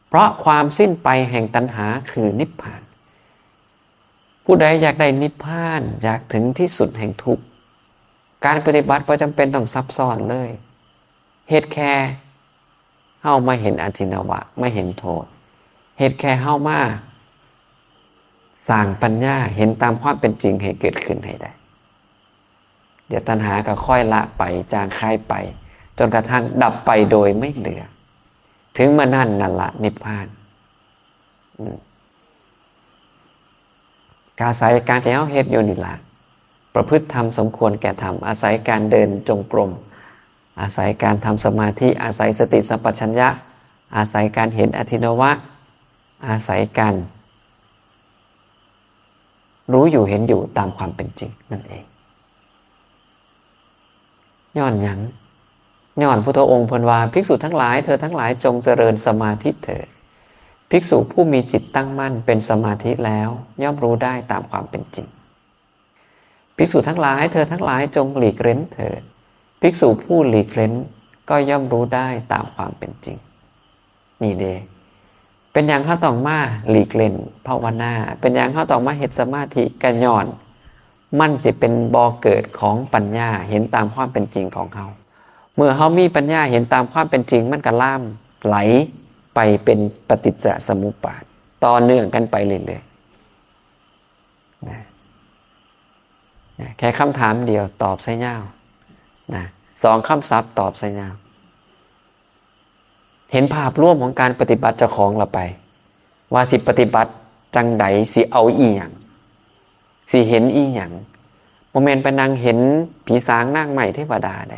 เพราะความสิ้นไปแห่งตัณหาคือนิพพาน ผู้ใดอยากได้นิพพาน อยากถึงที่สุดแห่งทุกข์ การปฏิบัติบ่จำเป็นต้องซับซ้อนเลย เฮ็ดแค่เฮามาเห็นอทินนวะ มาเห็นโทษ เฮ็ดแค่เฮามาสร้างปัญญาเห็นตามความเป็นจริงให้เกิดขึ้นให้ได้ เดี๋ยวตัณหาก็ค่อยละไป จางคายไป จนกระทั่งดับไปโดยไม่เหลือ ເຖິງເມື່ອນັ້ນນັ້ນລະນິບພານ. ອືມ ກະອາໄສການທີ່ເຮົາເຮັດຢູ່ນີ້ລະ ປະພຶດທຳສົມຄວນແກ່ທຳ, ອາໄສການເດີນຈົງກົມ, ອາໄສການທຳສະມາທິ, ອາໄສສະຕິສຳປະຊັນຍະ, ອາໄສການເຫັນອະທິນະວະ, ອາໄສການຮູ້ຢູ່ເຫັນຢູ່ຕາມຄວາມເປັນຈິງນັ້ນເອງ. ຍ້ອນຫຍັງ? ຍ້ອນພຸດທະອົງເພິ່ນວ່າ, ພິກສຸທັງຫຼາຍ, ເທີທັງຫຼາຍ ຈົ່ງຈະເລີນສະມາທິເທີດ. ພິກສຸຜູ້ມີຈິດຕັ້ງໝັ້ນເປັນສະມາທິແລ້ວ ຍ່ອມຮູ້ໄດ້ຕາມຄວາມເປັນຈິງ. ພິກສຸທັງຫຼາຍ, ເທີທັງຫຼາຍ ຈົ່ງຫຼີກເວັ້ນເທີດ. ພິກສຸຜູ້ຫຼີກເວັ້ນກໍຍ່ອມຮູ້ໄດ້ຕາມຄວາມເປັນຈິງ. ນີ້ເດ້ ເປັນຫຍັງເຮົາຕ້ອງມາຫຼີກເວັ້ນພາວະນາ? ເປັນຫຍັງເຮົາຕ້ອງມາເຮັດສະມາທິ? ກະຍ້ອນມັນຊິເປັນບໍ່ເກີດຂອງປັນຍາເຫັນຕາມຄວາມເປັນຈິງຂອງເຮົາ. ເມື່ອເຮົາມີປັນຍາເຫັນຕາມຄວາມເປັນຈິງ, ມັນກະລາມໄຫຼໄປເປັນປະຕິດຈະສະມຸບປາດ ຕໍ່ເນື່ອງກັນໄປເລື້ອຍໆ. ນະ ນະ ແຄ່ຄຳຖາມດຽວຕອບໃສ່ຍາວນະ, ສອງຄຳສັບຕອບໃສ່ຍາວ. ເຫັນພາບລວມຂອງການປະຕິບັດເຈົ້າຂອງລະໄປ ວ່າຊິປະຕິບັດຈັ່ງໃດ, ຊິເອົາອີ່ຫຍັງ, ຊິເຫັນອີ່ຫຍັງ? ບໍ່ແມ່ນໄປນັ່ງເຫັນຜີສາງນາງໄມ້ເທວະດາໃດ,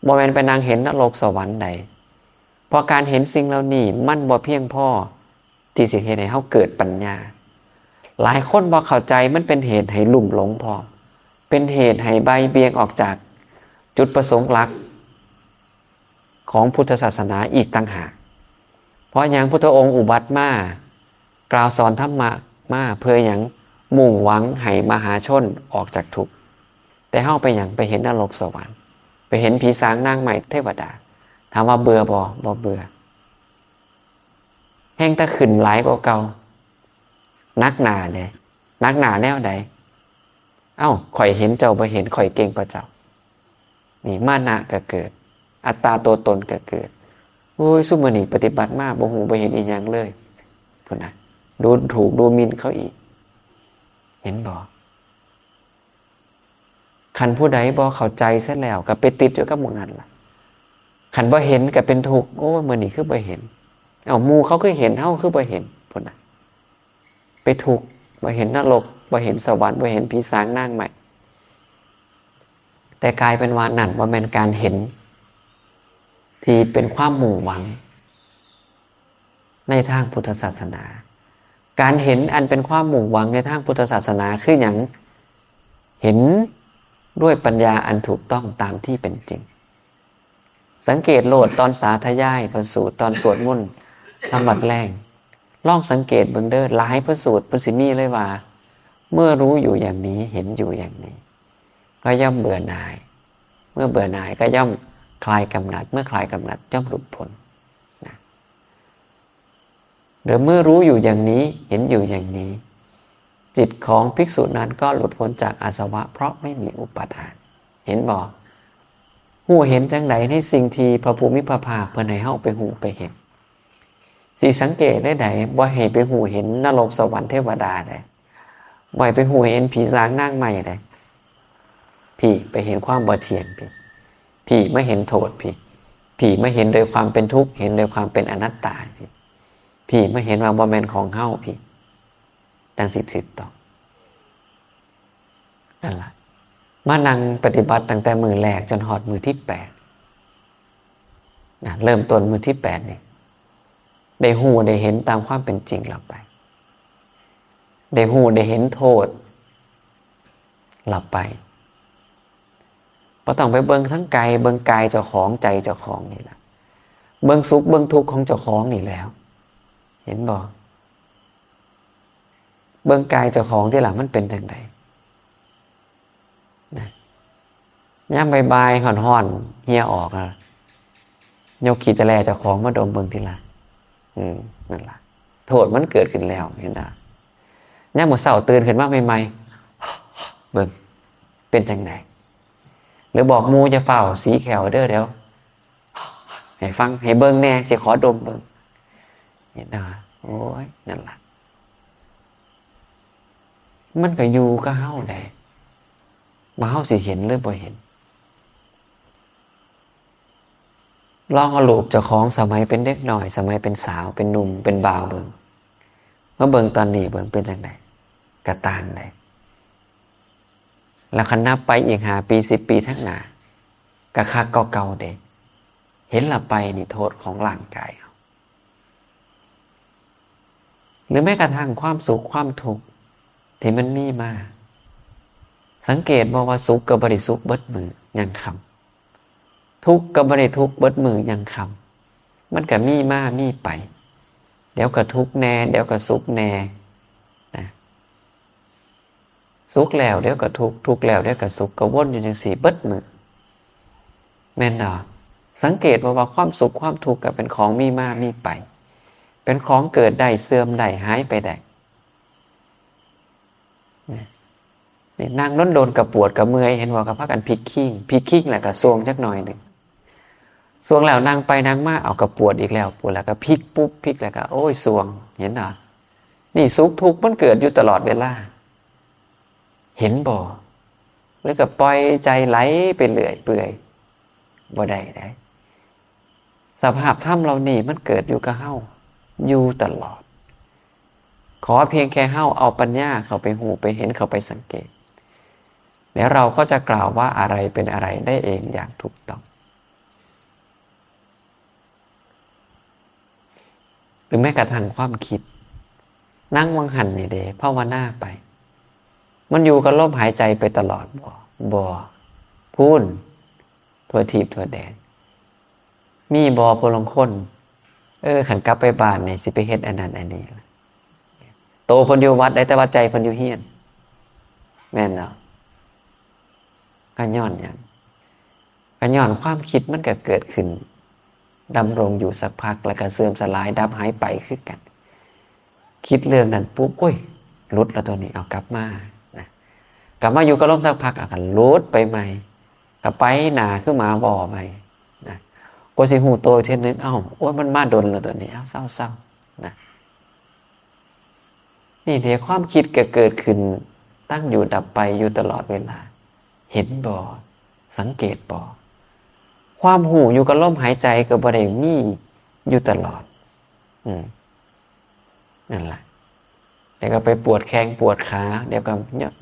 ບໍ່ແມ່ນໄປນັ່ງເຫັນນະລົກສະຫວັນໃດ, ເພາະການເຫັນສິ່ງເຫຼົ່ານີ້ມັນບໍ່ພຽງພໍ ທີ່ຊິເຮັດໃຫ້ເຮົາເກີດປັນຍາ. ຫຼາຍຄົນບໍ່ເຂົ້າໃຈ, ມັນເປັນເຫດໃຫ້ລຸ່ມຫຼົງພ້ອມ, ເປັນເຫດໃຫ້ບ່າຍບ່ຽງອອກຈາກຈຸດປະສົງຫຼັກຂອງພຸດທະສາສະໜາອີກຕ່າງຫາກ. ເພາະຫຍັງ? ພຸດທະອົງອຸບັດມາ ກ່າວສອນທຳມະມາເພື່ອຫຍັງ? ມຸ່ງຫວັງໃຫ້ມະຫາຊົນອອກຈາກທຸກ. ແຕ່ເຮົາໄປຫຍັງ? ໄປເຫັນນະລົກສະຫວັນ, ໄປເຫັນຜີສາງນາງໄມ້ເທວະດາ. ຖາມວ່າເບື່ອບໍ່? ບໍ່ເບື່ອ. ແຮ່ງແຕ່ຂຶ້ນຫຼາຍກວ່າເກົ່າ, ໜັກໜ້າເດ້. ໜັກໜ້າແນວໃດ? ເອົ້າ, ຂ້ອຍເຫັນເຈົ້າບໍ່ເຫັນ, ຂ້ອຍເກັ່ງກວ່າເຈົ້າ. ນີ້ມານະກໍເກີດ, ອັດຕາຕົວຕົນກໍເກີດ. ໂອ້ຍ, ຊຸມມື້ນີ້ປະຕິບັດມາບໍ່ຮູ້ບໍ່ເຫັນອີ່ຫຍັງເລີຍ, ພຸ້ນນະ, ດູຖູກດູໝິ່ນເຂົາອີກ. ເຫັນບໍ່? ຄັນຜູ້ໃດບໍ່ເຂົ້າໃຈເສຍແລ້ວ ກໍໄປຕິດຢູ່ກັບໝ່ອງນັ້ນລະ. ຄັນບໍ່ເຫັນກໍເປັນທຸກ, ໂອ້ຍ, ມື້ນີ້ຄືບໍ່ເຫັນ? ເອົ້າ, ໝູ່ເຂົາຄືເຫັນ, ເຮົາຄືບໍ່ເຫັນ? ພຸ້ນນະ, ໄປທຸກ, ບໍ່ເຫັນນະລົກ, ບໍ່ເຫັນສະຫວັນ, ບໍ່ເຫັນຜີສາງນາງໄມ້. ແຕ່ກາຍເປັນວ່ານັ້ນບໍ່ແມ່ນການເຫັນທີ່ເປັນຄວາມມຸ່ງຫວັງໃນທາງພຸດທະສາສະໜາ. ການເຫັນອັນເປັນຄວາມມຸ່ງຫວັງໃນທາງພຸດທະສາສະໜາຄືຫຍັງ? ເຫັນດ້ວຍປັນຍາອັນຖືກຕ້ອງຕາມທີ່ເປັນຈິງ. ສັງເກດໂລດ, ຕອນສາທະຍາຍພະສູດ, ຕອນສວດມົນທຳວັດແລງ, ລອງສັງເກດເບິ່ງເດີ້, ຫຼາຍພະສູດເພິ່ນຊິມີເລີຍວ່າ, ເມື່ອຮູ້อยู่อย่างนี้, เห็นอยู่อย่างนี้, ก็ย่อมเบื่อหน่าย, เมื่อเบื่อหน่ายก็ย่อมคลายกำหนัด, เมื่อคลายกำหนัดย่อมหลุดพ้น ນະ. หรือเมื่อรู้อยู่อย่างนี้ เห็นอยู่อย่างนี้ จิตของภิกษุนั้นก็หลุดพ้นจากอาสวะเพราะไม่มีอุปาทาน. ເຫັນບໍ່? ຮູ້ເຫັນຈັ່ງໃດໃນສິ່ງທີ່ພະຜູ້ມີພະພາກເພິ່ນໃຫ້ເຮົາໄປຮູ້ໄປເຫັນ? ຊິສັງເກດໄດ້ໃດ? ບໍ່ໃຫ້ໄປຮູ້ເຫັນນະລົກສະຫວັນເທວະດາໃດ. ບໍ່ໃຫ້ໄປຮູ້ເຫັນຜີສາງນາງໄມ້ໃດ. ພີ້ໄປເຫັນຄວາມບໍ່ທ່ຽງພີ້. ພີ້ມາເຫັນໂທດພີ້. ພີ້ມາເຫັນໂດຍຄວາມເປັນທຸກ, ເຫັນໂດຍຄວາມເປັນອະນັດຕາພີ້. ພີ້ມາເຫັນວ່າບໍ່ແມ່ນຂອງເຮົາພີ້. ຈັ່ງຊິຖືກຕ້ອງ. ນັ້ນລະ. ມານັ່ງປະຕິບັດຕັ້ງແຕ່ມື້ແລກຈົນຮອດມື້ທີແປດ. ນະ, ເລີ່ມຕົ້ນມື້ທີແປດນີ້ ໄດ້ຮູ້ໄດ້ເຫັນຕາມຄວາມເປັນຈິງລະໄປ. ໄດ້ຮູ້ໄດ້ເຫັນໂທດລະໄປ. ບໍ່ຕ້ອງໄປເບິ່ງທາງໄກ, ເບິ່ງກາຍເຈົ້າຂອງ, ໃຈເຈົ້າຂອງນີ້ລະ. ເບິ່ງສຸກເບິ່ງທຸກຂອງເຈົ້າຂອງນີ້ແລ້ວ. ເຫັນບໍ່? ເບິ່ງກາຍເຈົ້າຂອງຕິລະ ມັນເປັນຈັ່ງໃດ? ນະ, ຍາມບ່າຍໆ ຮ້ອນໆ ເຫື່ອອອກລະ ຍົກຂີ້ຕະແຫຼເຈົ້າຂອງມາດົມເບິ່ງຕິລະ. ອືມ, ນັ້ນລະ ໂທດມັນເກີດຂຶ້ນແລ້ວ, ເຫັນບໍ່? ຍາມມື້ເຊົ້າຕື່ນຂຶ້ນມາໃໝ່ໆ ເບິ່ງ ເປັນຈັ່ງໃດ? ຫຼືບອກໝູ່ ຢ່າຟ້າວສີແຂ້ວເດີ້, ດຽວໃຫ້ຟັງ, ໃຫ້ເບິ່ງແດ່, ຊິຂໍດົມເບິ່ງ. ເຫັນບໍ່? ໂອ້ຍ, ນັ້ນລະ. ມັນກໍຢູ່ກັບເຮົາແຫຼະ ວ່າເຮົາຊິເຫັນຫຼືບໍ່ເຫັນ. ລອງເອົາຮູບເຈົ້າຂອງສະໄໝເປັນເດັກນ້ອຍ, ສະໄໝເປັນສາວ, ເປັນໜຸ່ມ, ເປັນບ່າວເບິ່ງ, ມາເບິ່ງຕອນນີ້ເບິ່ງເປັນຈັ່ງໃດ? ກະຕ່າງໃດ? ແລ້ວຄັນນັບໄປອີກຫ້າປີ, ສິບປີທາງໜ້າ ກະຄັກກວ່າເກົ່າເດ້. ເຫັນລະໄປນີ້ໂທດຂອງຮ່າງກາຍເຮົາ. ຫຼືແມ້ກະທັ່ງຄວາມສຸກຄວາມທຸກທີ່ມັນມີມາ, ສັງເກດບໍ່ວ່າສຸກກໍບໍ່ໄດ້ສຸກເບິດມື້ຍັງຄ່ຳ, ທຸກກໍບໍ່ໄດ້ທຸກເບິດມື້ຍັງຄ່ຳ, ມັນກໍມີມາມີໄປ, ດຽວກໍທຸກແດ່ ດຽວກໍສຸກແດ່ນະ. ສຸກແລ້ວດຽວກໍທຸກ, ທຸກແລ້ວດຽວກໍສຸກ, ກໍວົນຢູ່ຈັ່ງຊີ້ເບິດມື້ ແມ່ນບໍ່? ສັງເກດບໍ່ວ່າຄວາມສຸກຄວາມທຸກກໍເປັນຂອງມີມາມີໄປ, ເປັນຂອງເກີດໄດ້, ເສື່ອມໄດ້, ຫາຍໄປໄດ້. ນີ້ ນີ້ນັ່ງດົນໆກໍປວດກໍເມື່ອຍ, ເຫັນບໍ່? ກໍພາກັນພິກຄີງ, ພິກຄີງແລ້ວກໍສ່ວງຈັກໜ້ອຍໜຶ່ງ. ສ່ວງແລ້ວນັ່ງໄປນັ່ງມາ ເອົາ ກໍປວດອີກແລ້ວ, ປວດແລ້ວກໍພິກປຸບ, ພິກແລ້ວກໍ ໂອ້ຍ ສ່ວງ, ເຫັນບໍ່? ນີ້ສຸກທຸກມັນເກີດຢູ່ຕະຫຼອດເວລາ, ເຫັນບໍ່? ຫຼືກໍປ່ອຍໃຈໄຫຼໄປເລື້ອຍເປື່ອຍ, ບໍ່ໄດ້ເດ້. ສະພາບທຳເຫຼົ່ານີ້ມັນເກີດຢູ່ກັບເຮົາຢູ່ຕະຫຼອດ. ຂໍພຽງແຄ່ເຮົາເອົາປັນຍາເຂົ້າໄປຮູ້ໄປເຫັນ, ເຂົ້າໄປສັງເກດ, ແລ້ວເຮົາກໍຈະກ່າວວ່າອະໄລເປັນອະໄລໄດ້ເອງຢ່າງຖືກຕ້ອງ. ຫຼືແມ້ກະທັ່ງຄວາມຄິດ, ນັ່ງຫວ່າງຫັ້ນນີ້ເດ້, ພາວະນາໄປ, ມັນຢູ່ກັບລົມຫາຍໃຈໄປຕະຫຼອດບໍ່? ບໍ່. ພຸ້ນ ທົ່ວທີບທົ່ວແດນ. ມີບໍ່ຜູ້ລາງຄົນ, ເອີ ຄັນກັບໄປບ້ານນີ້ ຊິໄປເຮັດອັນນັ້ນອັນນີ້, ໂຕເພິ່ນຢູ່ວັດໄດ໋ ແຕ່ວ່າໃຈເພິ່ນຢູ່ເຮືອນ, ແມ່ນແລ້ວ. ກໍຍ້ອນຫຍັງ? ກໍຍ້ອນຄວາມຄິດມັນກໍເກີດຂຶ້ນ, ດຳລົງຢູ່ສັກພັກ ແລ້ວກໍເສື່ອມສະຫຼາຍ, ດັບຫາຍໄປຄືກັນ. ຄິດເລື່ອງນັ້ນປຸບ, ໂອ້ຍ ຫຼຸດແລ້ວຕົວນີ້, ເອົາ ກັບມານະ, ກັບມາຢູ່ກັບລົມສັກພັກ, ເອົາ ກໍຫຼຸດໄປໃໝ່, ກໍໄປໜ້າຄືໝາວໍ້ໃໝ່ນະ. ກວ່າຊິຮູ້ໂຕອີກເທື່ອໜຶ່ງ, ເອົ້າ ໂອ້ຍ ມັນມາດົນແລ້ວຕົວນີ້, ເອົາ ເຊົາໆນະ. ນີ້ເດ ຄວາມຄິດກໍເກີດຂຶ້ນ, ຕັ້ງຢູ່ ດັບໄປຢູ່ຕະຫຼອດເວລາ. ເຫັນບໍ່? ສັງເກດບໍ່? ຄວາມຮູ້ຢູ່ກັບລົມຫາຍໃຈກໍບໍ່ໄດ້ມີຢູ່ຕະຫຼອດ. ອືມ ນັ້ນລະ. ດຽວກໍໄປປວດແຂ້ງປວດຂາ, ດຽວກໍ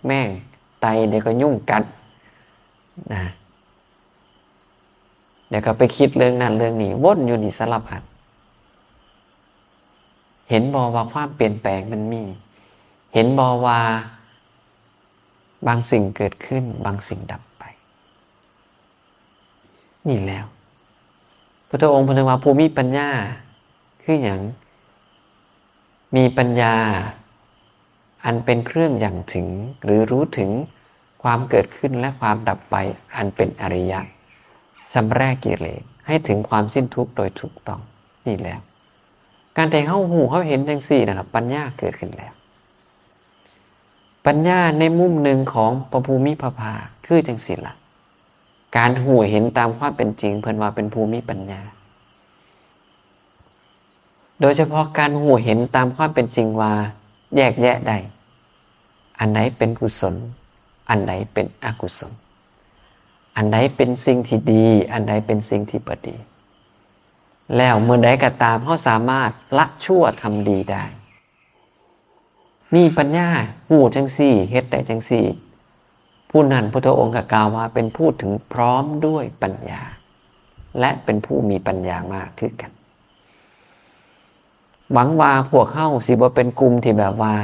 ແມງໄຕ່, ດຽວກໍຍຸງກັດນະ. ແລ້ວກໍໄປຄິດເລື່ອງນັ້ນເລື່ອງນີ້, ວົນຢູ່ນີ້ສາລະພັດ. ເຫັນບໍ່ວ່າຄວາມປ່ຽນແປງມັນມີ? ເຫັນບໍ່ວ່າບາງສິ່ງເກີດຂຶ້ນ, ບາງສິ່ງດັບໄປ? ນີ້ແລ້ວ ພຸດທະອົງເພິ່ນເອີ້ນວ່າ ຜູ້ມີປັນຍາຄືຫຍັງ? ມີປັນຍາອັນເປັນເຄື່ອງຍັ່ງເຖິງ ຫຼື ຮູ້ເຖິງຄວາມເກີດຂຶ້ນ ແລະ ຄວາມດັບໄປ ອັນເປັນອະລິຍະ, ຊຳແລະກິເລດໃຫ້ເຖິງຄວາມສິ້ນທຸກໂດຍຖືກຕ້ອງ. ນີ້ແຫຼະ ການທີ່ເຮົາຮູ້ເຮົາເຫັນຈັ່ງຊີ້ນັ້ນລະ ປັນຍາເກີດຂຶ້ນແລ້ວ. ປັນຍາໃນມຸມໜຶ່ງຂອງພະຜູ້ມີພະພາກຄືຈັ່ງຊີ້ລະ. ການຮູ້ເຫັນຕາມຄວາມເປັນຈິງ ເພິ່ນວ່າເປັນຜູ້ມີປັນຍາ. ໂດຍສະເພາະການຮູ້ເຫັນຕາມຄວາມເປັນຈິງວ່າແຍກແຍະໄດ້ ອັນໃດເປັນກຸສົນ ອັນໃດເປັນອະກຸສົນ ອັນໃດເປັນສິ່ງທີ່ດີ ອັນໃດເປັນສິ່ງທີ່ບໍ່ດີ ແລ້ວເມື່ອໃດກໍຕາມເຮົາສາມາດລະຊົ່ວທຳດີໄດ້. ມີປັນຍາ ຮູ້ຈັ່ງຊີ້ ເຮັດໄດ້ຈັ່ງຊີ້ ຜູ້ນັ້ນ ພຸດທະອົງກໍກ່າວວ່າເປັນຜູ້ເຖິງພ້ອມດ້ວຍປັນຍາ ແລະ ເປັນຜູ້ມີປັນຍາມາກຄືກັນ. ຫວັງວ່າພວກເຮົາຊິບໍ່ເປັນກຸ່ມທີ່ແບບວ່າ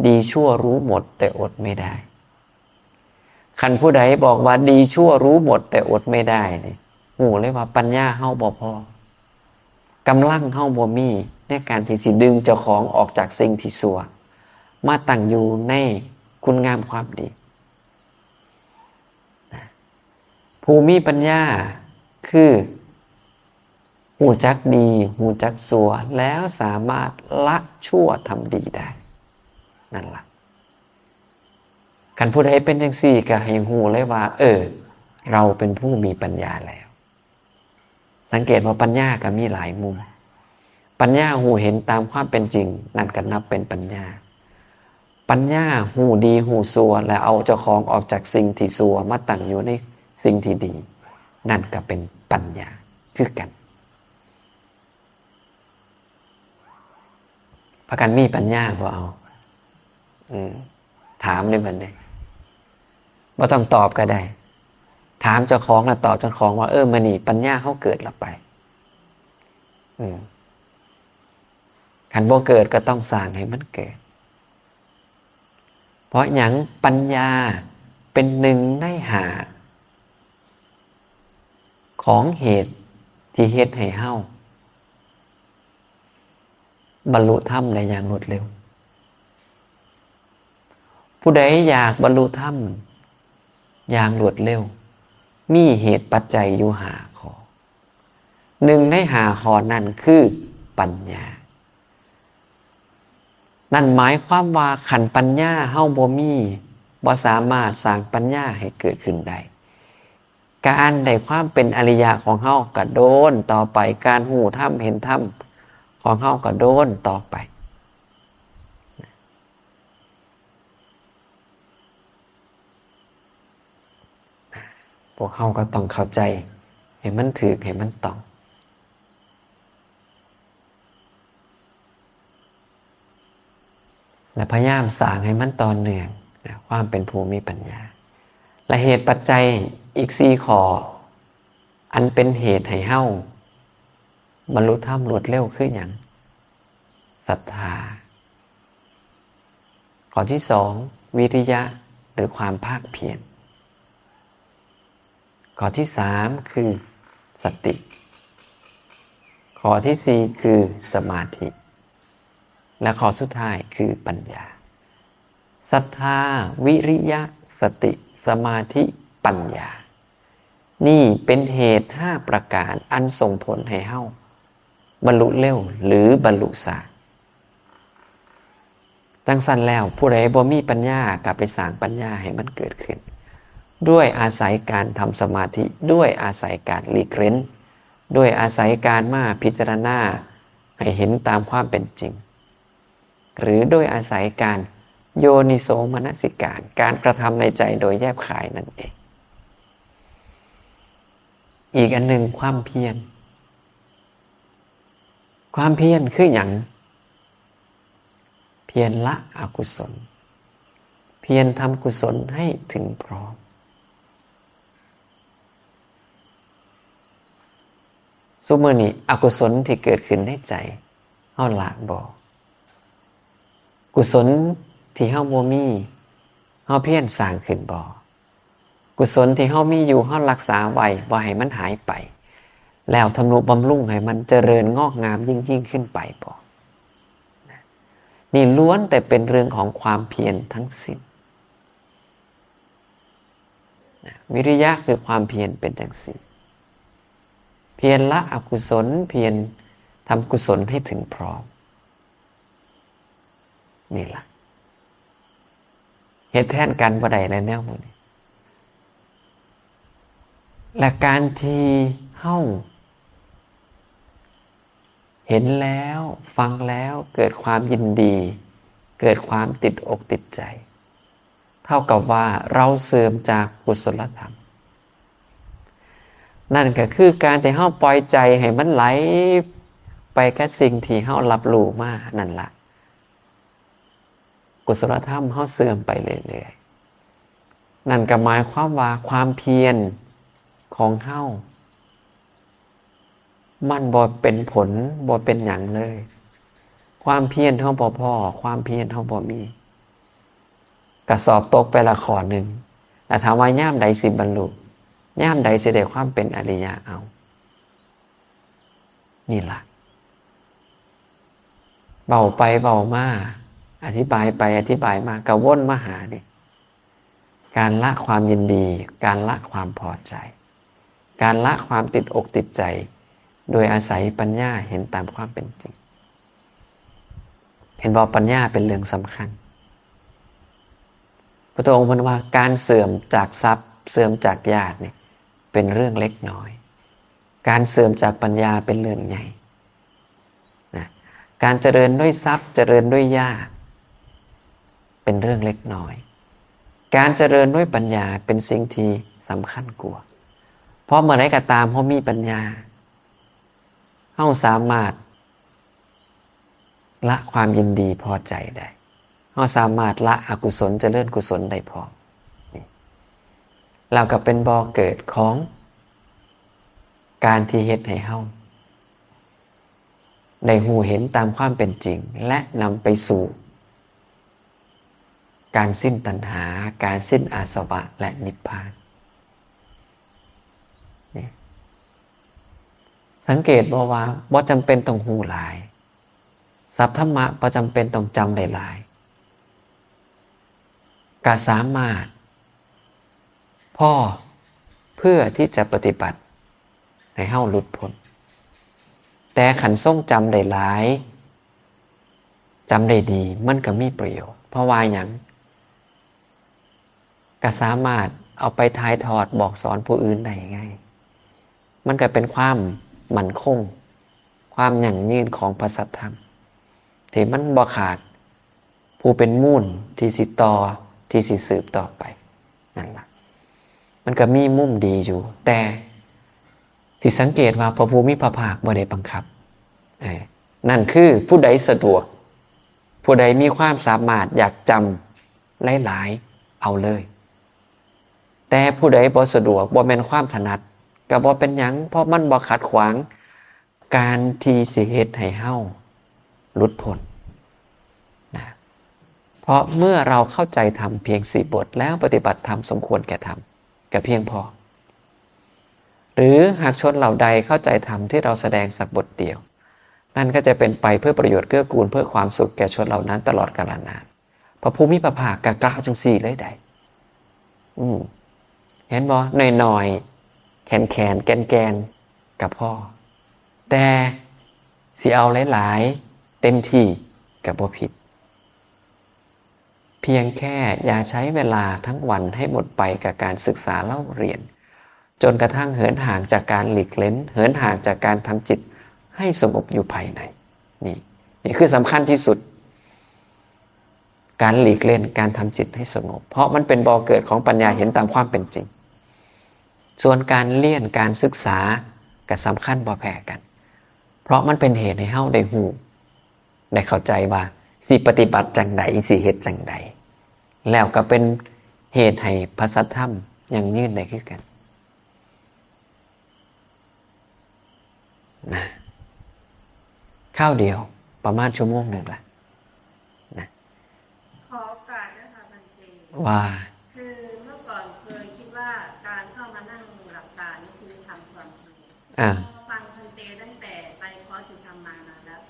ດີຊົ່ວຮູ້ໝົດ ແຕ່ອົດໄມ່ໄດ້. ຄັນຜູ້ໃດບອກວ່າດີຊົ່ວຮູ້ໝົດ ແຕ່ອົດໄມ່ໄດ້ນີ້ ຮູ້ເລີຍວ່າປັນຍາເຮົາບໍ່ພໍ. ກຳລັງເຮົາບໍ່ມີໃນການທີ່ຊິດຶງເຈົ້າຂອງອອກຈາກສິ່ງທີ່ຊົ່ວ ມາຕັ້ງຢູ່ໃນຄຸນງາມຄວາມດີ. ນະ ຜູ້ມີປັນຍາຄືຮູ້ຈັກດີ ຮູ້ຈັກຊົ່ວ ແລ້ວສາມາດລະຊົ່ວທຳດີໄດ້ ນັ້ນລະ. ຄັນຜູ້ໃດເປັນຈັ່ງຊີ້ ກໍໃຫ້ຮູ້ເລີຍວ່າ ເອີ ເຮົາເປັນຜູ້ມີປັນຍາແລ້ວ. ສັງເກດວ່າປັນຍາກໍມີຫຼາຍມຸມ. ປັນຍາຮູ້ເຫັນຕາມຄວາມເປັນຈິງ ນັ້ນກໍນັບເປັນປັນຍາ. ປັນຍາຮູ້ດີຮູ້ຊົ່ວ ແລະ ເອົາເຈົ້າຂອງອອກຈາກສິ່ງທີ່ຊົ່ວມາຕັ້ງຢູ່ໃນສິ່ງທີ່ດີ ນັ້ນກໍເປັນປັນຍາ. ຄືກັນ. ພາກັນມີປັນຍາບໍ່ເອົາ? ອືມ ຖາມເດ້ບັດນີ້ ບໍ່ຕ້ອງຕອບກໍໄດ້. ຖາມເຈົ້າຂອງ ແລ້ວຕອບເຈົ້າຂອງວ່າ ເອີ ມື້ນີ້ປັນຍາເຮົາເກີດລະໄປ? ອືມ ຄັນບໍ່ເກີດກໍຕ້ອງສ້າງໃຫ້ມັນເກີດ. ເພາະຫຍັງ? ປັນຍາເປັນໜຶ່ງໃນຫ້າຂອງເຫດທີ່ເຮັດໃຫ້ເຮົາ ບັນລຸທຳໄດ້ຢ່າງລວດເລັວ. ຜູ້ໃດຢາກບັນລຸທຳຢ່າງລວດເລັວ ມີເຫດປັດໄຈຢູ່ຫ້າຂໍ້. ໜຶ່ງໃນຫ້າຂໍ້ນັ້ນຄືປັນຍາ. ນັ້ນໝາຍຄວາມວ່າ ຄັນປັນຍາເຮົາບໍ່ມີ, ບໍ່ສາມາດສ້າງປັນຍາໃຫ້ເກີດຂຶ້ນໄດ້, ການໄດ້ຄວາມເປັນອະລິຍະຂອງເຮົາກໍໂດນຕໍ່ໄປ, ການຮູ້ທຳເຫັນທຳຂອງເຮົາກໍໂດນຕໍ່ໄປ. ພວກເຮົາກໍຕ້ອງເຂົ້າໃຈໃຫ້ມັນຖືກ, ໃຫ້ມັນຕ້ອງ. ແລະ ພະຍາຍາມສ້າງໃຫ້ມັນຕໍ່ເນື່ອງນະ ຄວາມເປັນຜູ້ມີປັນຍາ. ແລະ ເຫດປັດໄຈອີກສີ່ຂໍ້ ອັນເປັນເຫດໃຫ້ເຮົາບັນລຸທຳລວດເລັວຄືຫຍັງ? ສັດທາ. ຂໍ້ທີສອງ ວິລິຍະ ຫຼື ຄວາມພາກພຽນ. ຂໍ້ທີສາມຄືສະຕິ. ຂໍ້ທີສີ່ຄືສະມາທິ ແລະ ຂໍ້ສຸດທ້າຍຄືປັນຍາ. ສັດທາ, ວິລິຍະ, ສະຕິ, ສະມາທິ, ປັນຍາ ນີ້ເປັນເຫດຫ້າປະການອັນສົ່ງຜົນໃຫ້ເຮົາບັນລຸເລັວ ຫຼື ບັນລຸຊ້າ. ຈັ່ງຊັ້ນແລ້ວ ຜູ້ໃດບໍ່ມີປັນຍາກໍໄປສ້າງປັນຍາໃຫ້ມັນເກີດຂຶ້ນ ດ້ວຍອາໄສການທຳສະມາທິ, ດ້ວຍອາໄສການຫຼີກເວັ້ນ, ດ້ວຍອາໄສການມາພິຈາລະນາໃຫ້ເຫັນຕາມຄວາມເປັນຈິງ, ຫຼື ໂດຍອາໄສການໂຍນິໂສມະນະສິການ, ການກະທຳໃນໃຈໂດຍແຍບຂາຍນັ້ນເອງ. ອີກອັນໜຶ່ງ, ຄວາມພຽນ. ຄວາມພຽນຄືຫຍັງ? ພຽນລະອະກຸສົນ, ພຽນທຳກຸສົນໃຫ້ເຖິງພ້ອມ. ຊຸມື້ນີ້ອະກຸສົນທີ່ເກີດຂຶ້ນໃນໃຈ ເຮົາລະບໍ່? ກຸສົນທີ່ເຮົາບໍ່ມີ ເຮົາພຽນສ້າງຂຶ້ນບໍ່? ກຸສົນທີ່ເຮົາມີຢູ່ ເຮົາຮັກສາໄວ້ບໍ່ໃຫ້ມັນຫາຍໄປ ແລ້ວທຳນຸບຳລຸງໃຫ້ມັນຈະເລີນງອກງາມຍິ່ງໆຂຶ້ນໄປບໍ່? ນີ້ລ້ວນແຕ່ເປັນເລື່ອງຂອງຄວາມພຽນທັງສິ້ນ. ນະ ວິລິຍະຄືຄວາມພຽນເປັນຈັ່ງຊີ້ ພຽນລະອະກຸສົນ, ພຽນທຳກຸສົນໃຫ້ເຖິງພ້ອມ. ນີ້ລະ ເຮັດແທນກັນບໍ່ໄດ້ແລ້ວແນວໝູ່ນີ້. ແລະ ການທີ່ເຮົາ ເຫັນແລ້ວ ຟັງແລ້ວ ເກີດຄວາມຍິນດີ ເກີດຄວາມຕິດອົກຕິດໃຈ ເທົ່າກັບວ່າເຮົາເສື່ອມຈາກກຸສົລະທຳ. ນັ້ນກໍຄືການທີ່ເຮົາປ່ອຍໃຈໃຫ້ມັນໄຫຼໄປກັບສິ່ງທີ່ເຮົາຮັບຮູ້ມານັ້ນລະ. ກຸສົລະທຳເຮົາເສື່ອມໄປເລື້ອຍໆ. ນັ້ນກໍໝາຍຄວາມວ່າຄວາມພຽນຂອງເຮົາ ມັນບໍ່ເປັນຜົນ ບໍ່ເປັນຫຍັງເລີຍ. ຄວາມພຽນເຮົາບໍ່ພໍ, ຄວາມພຽນເຮົາບໍ່ມີ. ກະສອບຕົກໄປລະຂໍ້ໜຶ່ງ, ແລະ ຖາມວ່າຍາມໃດຊິບັນລຸ? ຍາມໃດຊິໄດ້ຄວາມເປັນອະລິຍະເອົາ? ນີ້ລະ ເວົ້າໄປເວົ້າມາ, ອະທິບາຍໄປອະທິບາຍມາ, ກະວົນມາຫານີ້ ການລະຄວາມຍິນດີ, ການລະຄວາມພໍໃຈ, ການລະຄວາມຕິດອົກຕິດໃຈ ໂດຍອາໄສປັນຍາເຫັນຕາມຄວາມເປັນຈິງ. ເຫັນບໍ່? ປັນຍາເປັນເລື່ອງສຳຄັນ. ພຸດທະອົງເພິ່ນວ່າ ການເສື່ອມຈາກຊັບ, ເສື່ອມຈາກຍາດນີ້ ເປັນເລື່ອງເລັກນ້ອຍ. ການເສື່ອມຈາກປັນຍາເປັນເລື່ອງໃຫຍ່ນະ. ການຈະເລີນດ້ວຍຊັບ, ຈະເລີນດ້ວຍຍາດ ເປັນເລື່ອງເລັກນ້ອຍ. ການຈະເລີນດ້ວຍປັນຍາເປັນສິ່ງທີ່ສຳຄັນກວ່າ. ເພາະເມື່ອໃດກໍຕາມເຮົາມີປັນຍາ, ເຮົາສາມາດລະຄວາມຍິນດີພໍໃຈໄດ້, ເຮົາສາມາດລະອະກຸສົນຈະເລີນກຸສົນໄດ້ພ້ອມ. ນີ້ ແລ້ວກໍເປັນບໍ່ເກີດຂອງການທີ່ເຮັດໃຫ້ເຮົາໄດ້ຮູ້ເຫັນຕາມຄວາມເປັນຈິງ ແລະ ນຳໄປສູ່ການສິ້ນຕັນຫາ, ການສິ້ນອາສະວະ ແລະ ນິບພານ. ນີ້ ສັງເກດບໍ່ວ່າບໍ່ຈຳເປັນຕ້ອງຮູ້ຫຼາຍ, ສັບທຳມະບໍ່ຈຳເປັນຕ້ອງຈຳໄດ້ຫຼາຍ, ກະສາມາດພໍເພື່ອທີ່ຈະປະຕິບັດໃຫ້ເຮົາຫຼຸດພົ້ນ. ແຕ່ຄັນຊົງຈຳໄດ້ຫຼາຍ, ຈຳໄດ້ດີ, ມັນກໍມີປະໂຫຍດ. ເພາະວ່າຫຍັງ? ກໍສາມາດເອົາໄປຖ່າຍທອດບອກສອນຜູ້ອື່ນໄດ້ໄງ. ມັນກໍເປັນຄວາມໝັ້ນຄົງ, ຄວາມຢັ້ງຢືນຂອງພະສັດທຳ ທີ່ມັນບໍ່ຂາດ, ຜູ້ເປັນມູນທີ່ຊິຕໍ່, ທີ່ຊິສືບຕໍ່ໄປນັ້ນລະ. ມັນກໍມີມຸມດີຢູ່, ແຕ່ ຊິສັງເກດວ່າພະຜູ້ມີພະພາກບໍ່ໄດ້ບັງຄັບ. ເອີ ນັ້ນຄືຜູ້ໃດສະດວກ, ຜູ້ໃດມີຄວາມສາມາດຢາກຈຳຫຼາຍໆ ເອົາເລີຍ. ແຕ່ຜູ້ໃດບໍ່ສະດວກ, ບໍ່ແມ່ນຄວາມຖະໜັດ, ກໍບໍ່ເປັນຫຍັງ, ເພາະມັນບໍ່ຂັດຂວາງການທີ່ຊິເຮັດໃຫ້ເຮົາຫຼຸດພົ້ນນະ. ເພາະເມື່ອເຮົາເຂົ້າໃຈທຳພຽງສີ່ບົດ ແລ້ວປະຕິບັດທຳສົມຄວນແກ່ທຳ ກໍພຽງພໍ. ຫຼື ຫາກຊົນເຫຼົ່າໃດເຂົ້າໃຈທຳທີ່ເຮົາສະແດງສັກບົດດຽວ, ນັ້ນກໍຈະເປັນໄປເພື່ອປະໂຫຍດເກື້ອກູນເພື່ອຄວາມສຸກແກ່ຊົນເຫຼົ່ານັ້ນຕະຫຼອດກາລະນານ. ພະຜູ້ມີພະພາກກໍກ່າວຈັ່ງຊີ້ເລີຍໃດ໋. ອືມ ເຫັນບໍ່? ໜ້ອຍໆ ແຂນໆ ແກ່ນໆ ກໍພໍ, ແຕ່ຊິເອົາຫຼາຍໆ ເຕັມທີ່ກໍບໍ່ຜິດ. ພຽງແຄ່ຢ່າໃຊ້ເວລາທັງວັນໃຫ້ໝົດໄປກັບການສຶກສາເລົ່າຮຽນ, ຈົນກະທັ້ງເຫີນຫ່າງຈາກການຫຼີກເວັ້ນ, ເຫີນຫ່າງຈາກການທຳຈິດໃຫ້ສະຫງົບຢູ່ພາຍໃນ. ນີ້, ນີ້ຄືສຳຄັນທີ່ສຸດ, ການຫຼີກເວັ້ນ, ການທຳຈິດໃຫ້ສະຫງົບ, ເພາະມັນເປັນບໍ່ເກີດຂອງປັນຍາເຫັນຕາມຄວາມເປັນຈິງ. ສ່ວນການຮຽນ, ການສຶກສາ ກໍສຳຄັນບໍ່ແພ້ກັນ, ເພາະມັນເປັນເຫດໃຫ້ເຮົາໄດ້ຮູ້ ໄດ້ເຂົ້າໃຈວ່າຊິປະຕິບັດຈັ່ງໃດ, ຊິເຮັດຈັ່ງໃດ, ແລ້ວກໍເປັນເຫດໃຫ້ພະສັດທຳຢັ້ງຢືນໄດ້ຄືກັນນະ. ຄາວດຽວປະມານຊົ່ວໂມງໜຶ່ງລະນະ. ຂໍໂອກາດເດີ ທ່ານເຈ. ວ່າ? ຄືເມື່ອກ່ອນເຄີຍຄິດວ່າການເຂົ້າມານັ່ງຫຼັບຕານີ້ຄືທຳຄວາມເພຍ. ອ່າ ຟັງທ່ານເຕຕັ້ງແຕ່ໄປຄອສສິທຳມານານແລ້ວ,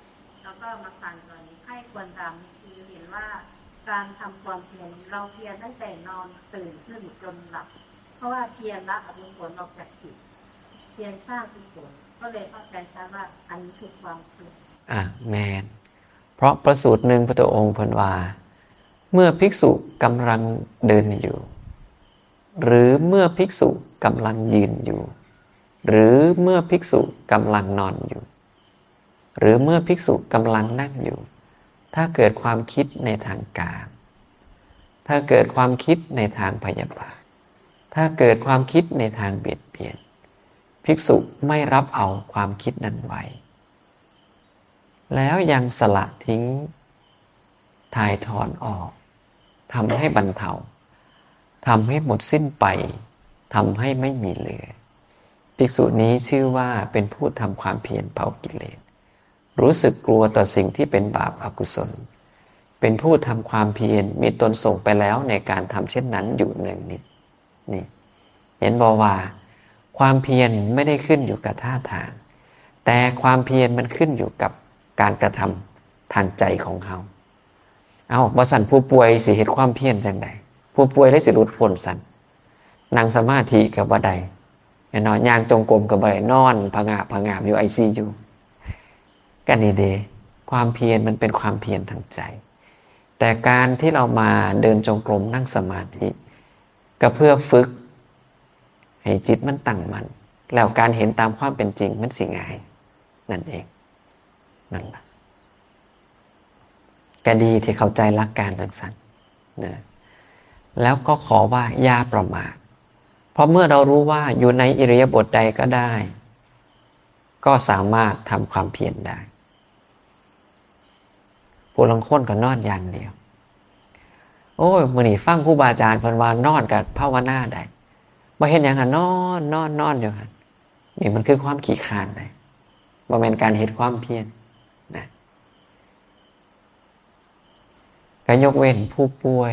ແລ້ວກໍມາຟັງຕອນນີ້ໃຫ້ຄວນຕາມ ຄືເຫັນວ່າການທຳຄວາມພຽນ ເຮົາພຽນຕັ້ງແຕ່ນອນຕື່ນຂຶ້ນຈົນຫຼັບ, ເພາະວ່າພຽນລະອະກຸສົນອອກຈາກຈິດ, ພຽນສ້າງກຸສົນ, ກໍເລີຍເຂົ້າໃຈຊະວ່າອັນນີ້ຄືຄວາມພຽນ. ອ່າ ແມ່ນ. ເພາະພະສູດໜຶ່ງ ພະພຸດທະອົງເພິ່ນວ່າ ເມື່ອພິກສຸກຳລັງເດີນຢູ່ ຫຼື ເມື່ອພິກສຸກຳລັງຢືນຢູ່ ຫຼື ເມື່ອພິກສຸກຳລັງນອນຢູ່ ຫຼື ເມື່ອພິກສຸກຳລັງນັ່ງຢູ່, ຖ້າເກີດຄວາມຄິດໃນທາງກາມ, ຖ້າເກີດຄວາມຄິດໃນທາງພະຍາບາດ, ຖ້າເກີດຄວາມຄິດໃນທາງບຽດບຽນ, ພິກສຸໄມ່ຮັບເອົາຄວາມຄິດນັ້ນໄວ້ ແລ້ວຍັງສະລະຖິ້ມ, ຖ່າຍຖອນອອກ, ທຳໃຫ້ບັນເທົາ, ທຳໃຫ້ໝົດສິ້ນໄປ, ທຳໃຫ້ໄມ່ມີເຫຼືອ. ພິກສຸນີ້ຊື່ວ່າເປັນຜູ້ທຳຄວາມພຽນເຜົາກິເລດ, ຮູ້ສຶກກົວຕໍ່ສິ່ງທີ່ເປັນບາບອະກຸສົນ, ເປັນຜູ້ທຳຄວາມພຽນ, ມີຕົນສົ່ງໄປແລ້ວໃນການທຳເຊັ່ນນັ້ນຢູ່ເນືອງນິດ. ນີ້ ເຫັນບໍ່ວ່າຄວາມພຽນໄມ່ໄດ້ຂຶ້ນຢູ່ກັບທ່າທາງ, ແຕ່ຄວາມພຽນມັນຂຶ້ນຢູ່ກັບການກະທຳທາງໃຈຂອງເຮົາ. ເອົ້າ, ບໍ່ຊັ້ນຜູ້ປ່ວຍຊິເຮັດຄວາມພຽນຈັ່ງໃດ? ຜູ້ປ່ວຍແລ້ວຊິຫຼຸດພົ້ນຊັ້ນ? ນັ່ງສະມາທິກໍບໍ່ໄດ້, ແມ່ນບໍ່? ຍ່າງຈົງກົມກໍບໍ່ໄດ້, ນອນຜະງາບຜະງາບຢູ່ໄອຊີຢູ. ກໍນີ້ເດ້, ຄວາມພຽນມັນເປັນຄວາມພຽນທາງໃຈ. ແຕ່ການທີ່ເຮົາມາເດີນຈົງກົມ, ນັ່ງສະມາທິ, ກໍເພື່ອຝຶກໃຫ້ຈິດມັນຕັ້ງໝັ້ນ, ແລ້ວການເຫັນຕາມຄວາມເປັນຈິງມັນຊິງ່າຍນັ້ນເອງ. ນັ້ນລະ, ກໍດີທີ່ເຂົ້າໃຈຫຼັກການຈັ່ງຊັ້ນນະ. ແລ້ວກໍຂໍວ່າຢ່າປະໝາດ, ເພາະເມື່ອເຮົາຮູ້ວ່າຢູ່ໃນອິລິຍາບົດໃດກໍໄດ້, ກໍສາມາດທຳຄວາມພຽນໄດ້. ຜູ້ລາງຄົນກໍນອນຢ່າງດຽວ. ໂອ້ຍ ມື້ນີ້ຟັງຄູບາອາຈານເພິ່ນວ່ານອນກໍພາວະນາໄດ້. ບໍ່ເຮັດຫຍັງຫັ້ນ ນອນ ນອນ ນອນຢູ່ຫັ້ນ. ນີ້ມັນຄືຄວາມຂີ້ຄ້ານເດ້. ບໍ່ແມ່ນການເຮັດຄວາມພຽນນະ. ກໍຍົກເວັ້ນຜູ້ປ່ວຍ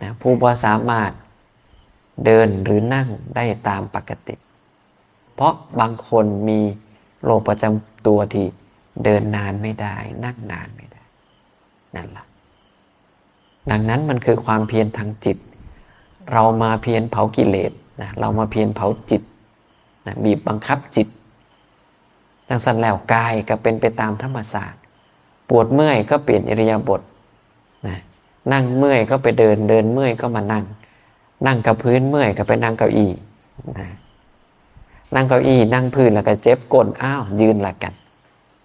ນະ, ຜູ້ບໍ່ສາມາດເດີນ ຫຼື ນັ່ງໄດ້ຕາມປົກກະຕິ. ເພາະບາງຄົນມີໂລກປະຈຳຕົວທີ່ເດີນນານໄມ່ໄດ້, ນັ່ງນານໄມ່ໄດ້. ນັ້ນລະ. ດັ່ງນັ້ນມັນຄືຄວາມພຽນທາງຈິດ. ເຮົາມາພຽນເຜົາກິເລດນະ, ເຮົາມາພຽນເຜົາຈິດນະ, ບີບບັງຄັບຈິດ. ຈັ່ງຊັ້ນແລ້ວ ກາຍກໍເປັນໄປຕາມທຳມະຊາດ. ປວດເມື່ອຍກໍປ່ຽນອິລິຍາບົດນະ, ນັ່ງເມື່ອຍກໍໄປເດີນ, ເດີນເມື່ອຍກໍມານັ່ງ, ນັ່ງກັບພື້ນເມື່ອຍກໍໄປນັ່ງເກົ້າอี้ນະ, ນັ່ງເກົ້າອີ້ ນັ່ງພື້ນແລ້ວກໍເຈັບກົ້ນ, ອ້າວ ຢືນລະກັນ.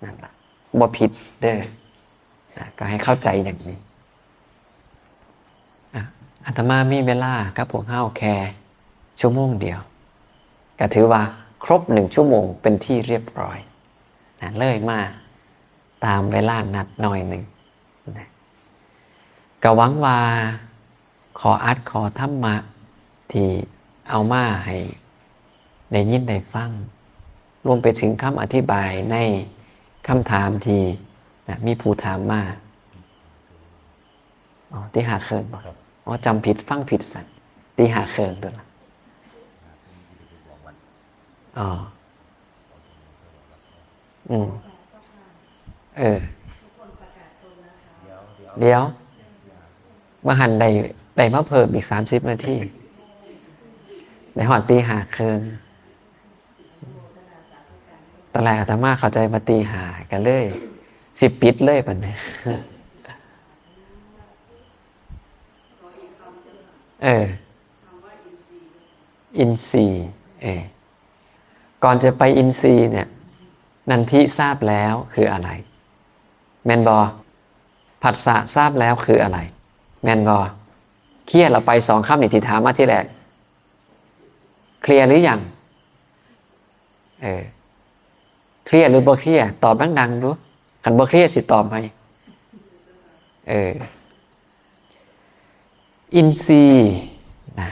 ນັ້ນລະ ບໍ່ຜິດເດີນະ, ກໍໃຫ້ເຂົ້າໃຈຢ່າງນີ້. ອາ ອາດຕະມາມີເວລາກັບພວກເຮົາແຄ່ຊົ່ວໂມງດຽວ ກໍຖືວ່າຄົບໜຶ່ງຊົ່ວໂມງເປັນທີ່ຮຽບຮ້ອຍນະ, ເລີຍມາຕາມເວລານັດໜ້ອຍໜຶ່ງນະ. ກໍຫວັງວ່າ ຂໍ້ອັດ ຂໍ້ທຳມະທີ່ເອົາມາໃຫ້ໄດ້ຍິນໄດ້ຟັງ, ລວມໄປເຖິງຄຳອະທິບາຍໃນຄຳຖາມທີ່ນະ ມີຜູ້ຖາມມາ. ອໍ ຕີຫ້າເຄິ່ງບໍ? ອໍ ຈຳຜິດ, ຟັງຜິດຊັ້ນ, ຕີຫ້າເຄິ່ງຕົວະ. ອໍ ອືມ ເອີ ດຽວ ວ່າຫັ້ນໄດ້ ໄດ້ມາເພີ່ມອີກສາມສິບນາທີ ໄດ້ຮອດຕີຫ້າເຄິ່ງ. ຕອນແລກອາດຕະມາເຂົ້າໃຈວ່າຕີຫ້າ ກໍເລີຍຊິປິດເລີຍບັດນີ້. ເອີ ອິນຊີ ເອີ ກ່ອນຈະໄປອິນຊີເນຍ ນັນທິຊາບແລ້ວຄືອະໄລ ແມ່ນບໍ່? ຜັດສະຊາບແລ້ວຄືອະໄລ ແມ່ນບໍ່? ເຄຍລະໄປ ສອງຄຳນີ້ທີ່ຖາມມາທີແລກ ເຄຍຫຼືຍັງ? ເອີ ເຄຍຫຼືບໍ່ເຄຍ? ຕອບດັງໆດູ ຄັນບໍ່ເຄຍຊິຕອບໃຫ້. ເອີ ອິນຊີນະ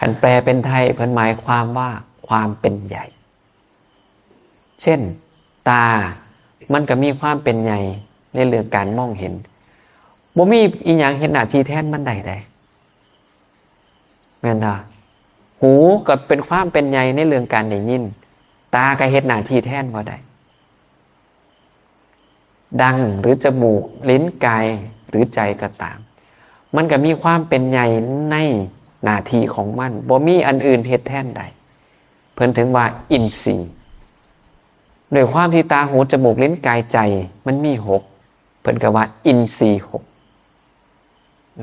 ຄັນແປເປັນໄທ ເພິ່ນໝາຍຄວາມວ່າຄວາມເປັນໃຫຍ່. ເຊັ່ນ ຕາ ມັນກໍມີຄວາມເປັນໃຫຍ່ໃນເລື່ອງການມອງເຫັນ, ບໍ່ມີອີ່ຫຍັງເຮັດໜ້າທີ່ແທນມັນໄດ້ເດ້ ແມ່ນບໍ່? ຫູກໍເປັນຄວາມເປັນໃຫຍ່ໃນເລື່ອງການໄດ້ຍິນ, ຕາກໍເຮັດໜ້າທີ່ແທນບໍ່ໄດ້. ດັງ ຫຼື ຈະມູກ, ລີ້ນ, ກາຍ ຫຼື ໃຈກໍຕາມ, ມັນກໍມີຄວາມເປັນໃຫຍ່ໃນໜ້າທີ່ຂອງມັນ, ບໍ່ມີອັນອື່ນເຮັດແທນໄດ້. ເພິ່ນເຖິງວ່າອິນຊີ. ດ້ວຍຄວາມທີ່ຕາ, ຫູ, ຈະມູກ, ລີ້ນ, ກາຍ, ໃຈ ມັນມີຫົກ, ເພິ່ນກໍວ່າອິນຊີຫົກ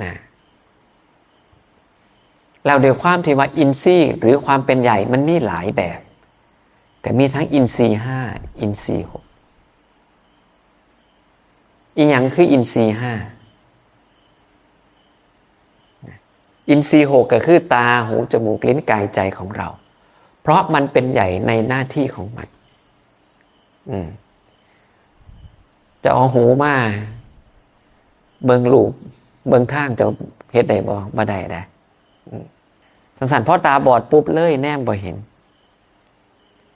ນະ. ແລ້ວດ້ວຍຄວາມທີ່ວ່າອິນຊີ ຫຼື ຄວາມເປັນໃຫຍ່ມັນມີຫຼາຍແບບ, ກໍມີທັງອິນຊີຫ້າ, ອິນຊີຫົກ. ອີ່ຫຍັງຄືອິນຊີຫ້າ? ອິນຊີຫົກກໍຄືຕາ, ຫູ, ຈະມູກ, ລີ້ນ, ກາຍ, ໃຈຂອງເຮົາ, ເພາະມັນເປັນໃຫຍ່ໃນໜ້າທີ່ຂອງມັນ. ອືມ ຈະເອົາຫູມາເບິ່ງລູກເບິ່ງທາງ ເຈົ້າເຮັດໄດ້ບໍ່? ບໍ່ໄດ້ເດ້. ອືມ ຈັ່ງຊັ້ນ ພໍຕາບອດປຸບເລີຍແນມບໍ່ເຫັນ.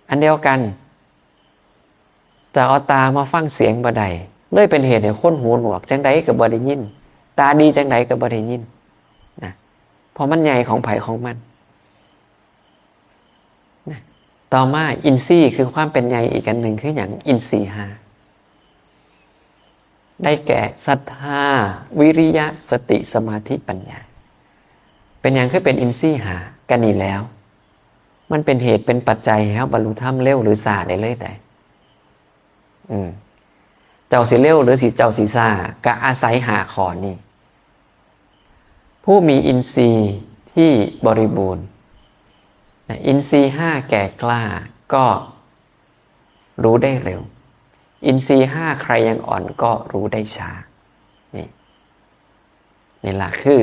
ອັນດຽວກັນ ຈະເອົາຕາມາຟັງສຽງບໍ່ໄດ້ ເລີຍເປັນເຫດໃຫ້ຄົນຫູໜວກ ຈັ່ງໃດກໍບໍ່ໄດ້ຍິນ, ຕາດີຈັ່ງໃດກໍບໍ່ໄດ້ຍິນນະ, ເພາະມັນໃຫຍ່ຂອງໃຜຂອງມັນ. ນະ ຕໍ່ມາ ອິນຊີຄືຄວາມເປັນໃຫຍ່ອີກອັນໜຶ່ງຄືຫຍັງ? ອິນຊີຫ້າ ໄດ້ແກ່ ສັດທາ, ວິລິຍະ, ສະຕິ, ສະມາທິ, ປັນຍາ. ເປັນຫຍັງຄືເປັນອິນຊີຫ້າ? ກໍນີ້ແລ້ວ ມັນເປັນເຫດເປັນປັດໄຈໃຫ້ເຮົາບັນລຸທຳເລັວ ຫຼື ຊ້າໄດ້ເລີຍໄດ໋. ອືມ ເຈົ້າຊິເລັວ ຫຼື ຊິ ເຈົ້າຊິຊ້າ ກໍອາໄສຫ້າຂໍ້ນີ້. ຜູ້ມີອິນຊີທີ່ບໍລິບູນນະ, ອິນຊີຫ້າແກ່ກ້າກໍຮູ້ໄດ້ເລັວ, ອິນຊີຫ້າໃຄຍັງອ່ອນກໍຮູ້ໄດ້ຊ້າ. ນີ້ ນີ້ລະຄື